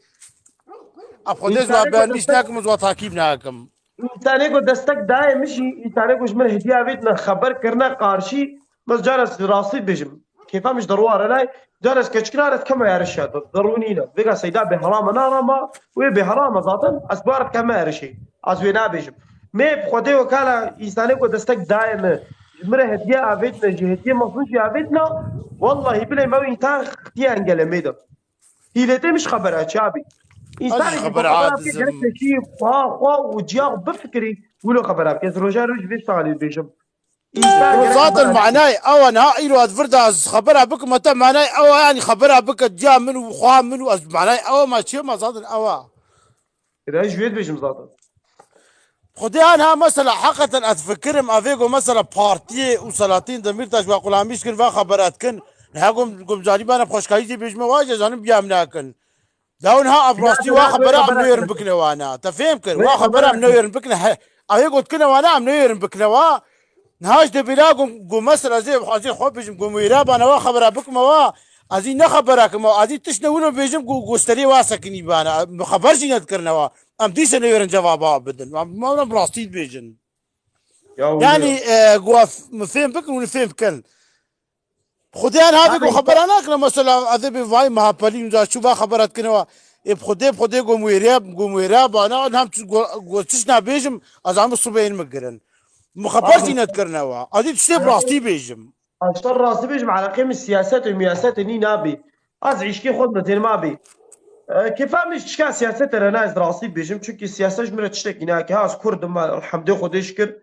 a Xwedê ji wa beğenmiş nakim, ji wa takip nakim. Însanê ku destek dayê min jî, însanê ku ji min hediye avêtine, xeber kirine qarşî, bes cara ez rastî dibêjim. Kêfa min ji derû re nayê, cara ez keçikina re ez keme êrişa, de-, derûnî ne. Vêga Seyda bêherama narama, wê bêherama zaten, ez bi re dikeme êrişê. Ez wê nabêjim. Mê bi Xwedê wekala însanê ku destek dayê min, ji min re hediye avêtine, ji hediye mezin jî avêtine, wellahî bilê me wî însan xistiye engelê mê de. Hîletê min ji xebera çi abi? Însanê ku xebera bike gerek tekî xwe, xwe û ciya xwe bifikirî, wilo xebera bike. Ez roja roj vê salî dibêjim. Însan gerek zaten xebera manayê ew e, niha îro ez vir de ez xebera bikim, te manayê ew e, yanî xebera bike ciya min û xwe min û ez manayê ew e, ma çi ye, ma zaten ew e. Ê, de ez ji wê dibêjim zaten. Xwedê anha mesela heqeten ez fikirim, evê go mesela partiyê û Selahattin Demirtaş ve qulamîş kin ve xebera dikin. Niha gom, gom carî bana xweşkayî jê bêjime, wa jê zanim biyam nakin. Ya niha ev rastî wa xebera em neyêrin bikine wana. Te fêm kir? Wa xebera em neyêrin bikine. He, evê gotkine wana em neyêrin bikine wa. Niha ji debêla gom, gom mesela ez ê, ez ê xwe bêjim, gom wêra bana wa xebera bikime wa. Ez ê ne xebera kime wa. Ez ê tişt ne wilo bêjim, go, go serê wa sekinî bana. Em xeber jî nedikirine wa. Em dîse neyêrin cevaba bidin. Em, em rastî dibêjin. Ya, yanî, e, go f-, min fêm bikin, hûn fêm bikin. Xwedê an havê ku xebera nakine, mesela, ez ê bê vay mehapelî û çû va xebera dikine wa. Ê, bi Xwedê, bi Xwedê gom wêrê, gom wêrê bana, an hem çi go-, go-, tişt nabêjim, ez am sibê min girin. Min xeber jî nedikirine wa. Ez ê tiştê bi rastî bêjim. Ez ji te rastî bêjim, eleqê min siyaset û miyaset nî nabî. Ez îşkê xwe dime têr ma bî. E, kefa min ji tişka siyaset re ne, ez rastî bêjim, çunkî siyaset ji min re tiştekî nake. Ha, ez Kurd im, elhamdê Xwedê şikir.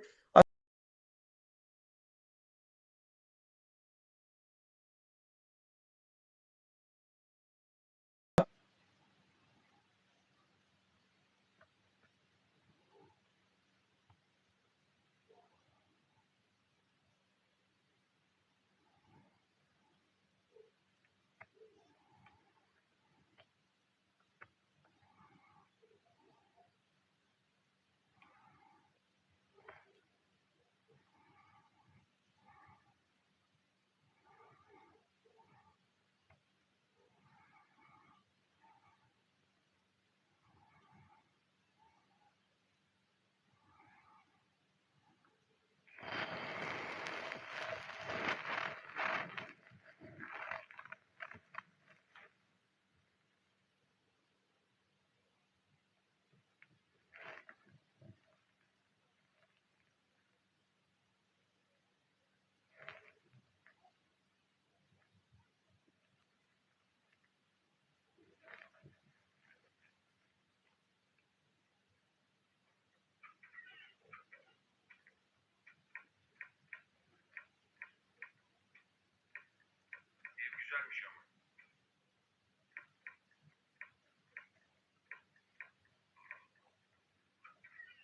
Ev güzelmiş ama.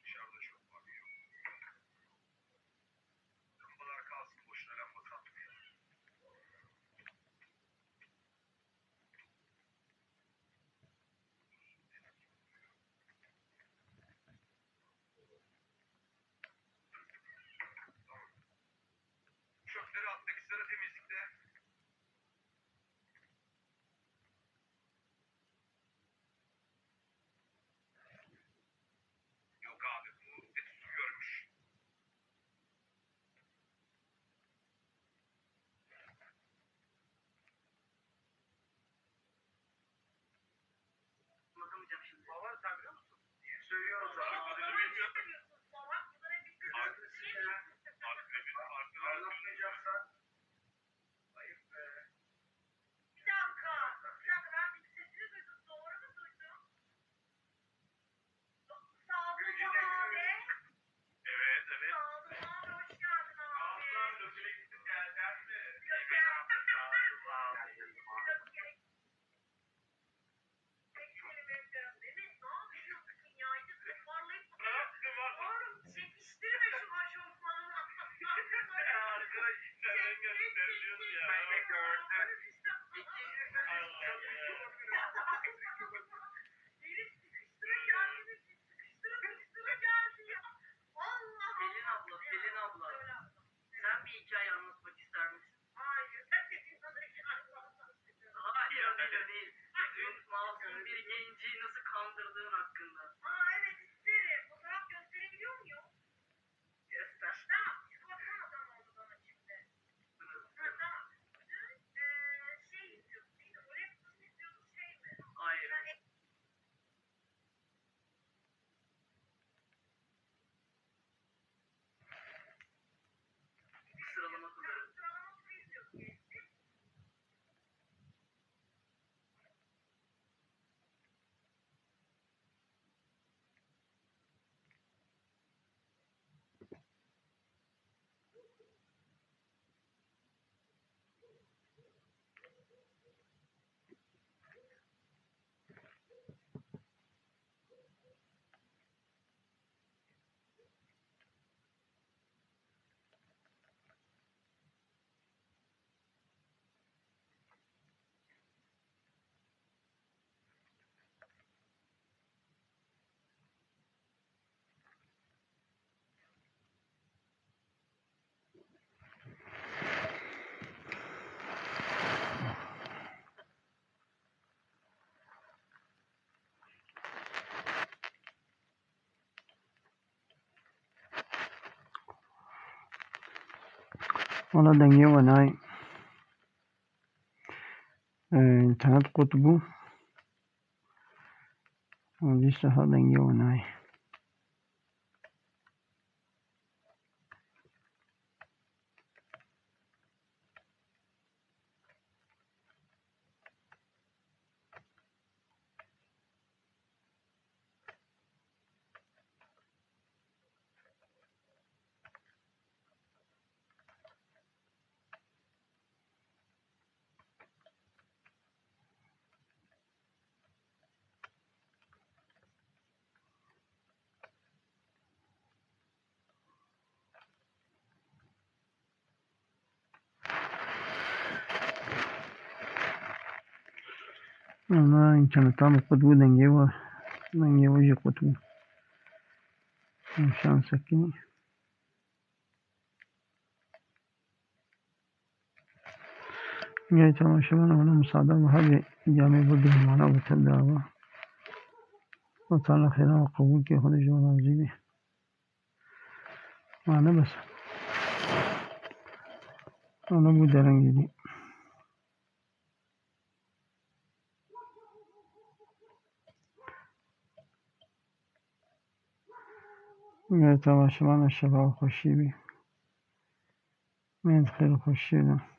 Dışarıda çok var. Lambalar kalsın boşuna, lamba takmayalım. Çöpleri attık, sıra temizlikte. Yok abi, bu hep su görmüş. Anlatamayacağım şimdi. Baba, sen biliyor musun? Söylüyorum sana. Abi, abi, abi, abi, anlatmayacaksa. Ayıp be. Bir dakika, bir dakika, ben bir sesini duydum. Doğru mu duydum? Sağ olun abi. Evet, evet. Sağ olun abi, hoş geldin abi. Abla, öpüle gittim, geleceğim mi? Yok, geldim. Sağ olun abi. Yok, gerek Pelin abla, Pelin abla. Sen bir hikaye anlatmak ister misin? Hayır, herkes insanları anlatmak istiyor. Hayır, öyle değil. Dün masum bir genci nasıl kandırdığın hakkında. Aa, evet, isterim. Fotoğraf gösterebiliyor muyum? Göster. Tamam, bir baksana tamam mı bana şimdi? Ha, tamam. Dün, e, Wala dengê we nayê. Ee, înternet qut bû. Û dîsa ha dengê we nayê. Ama înternetan qut bû, dengê we, dengê we jî qut bû. Şansekî. Gel temaşevan, wala musade ve hadi camê bu dihmana bu tev dava. Allah Teala xêra ve qebûlkê xwe de ji we razî be. Mane bes. Ana bu derengî dî. Gel temaşevan, şeva xweşî bî. Meyên xêr û xweşiyê de.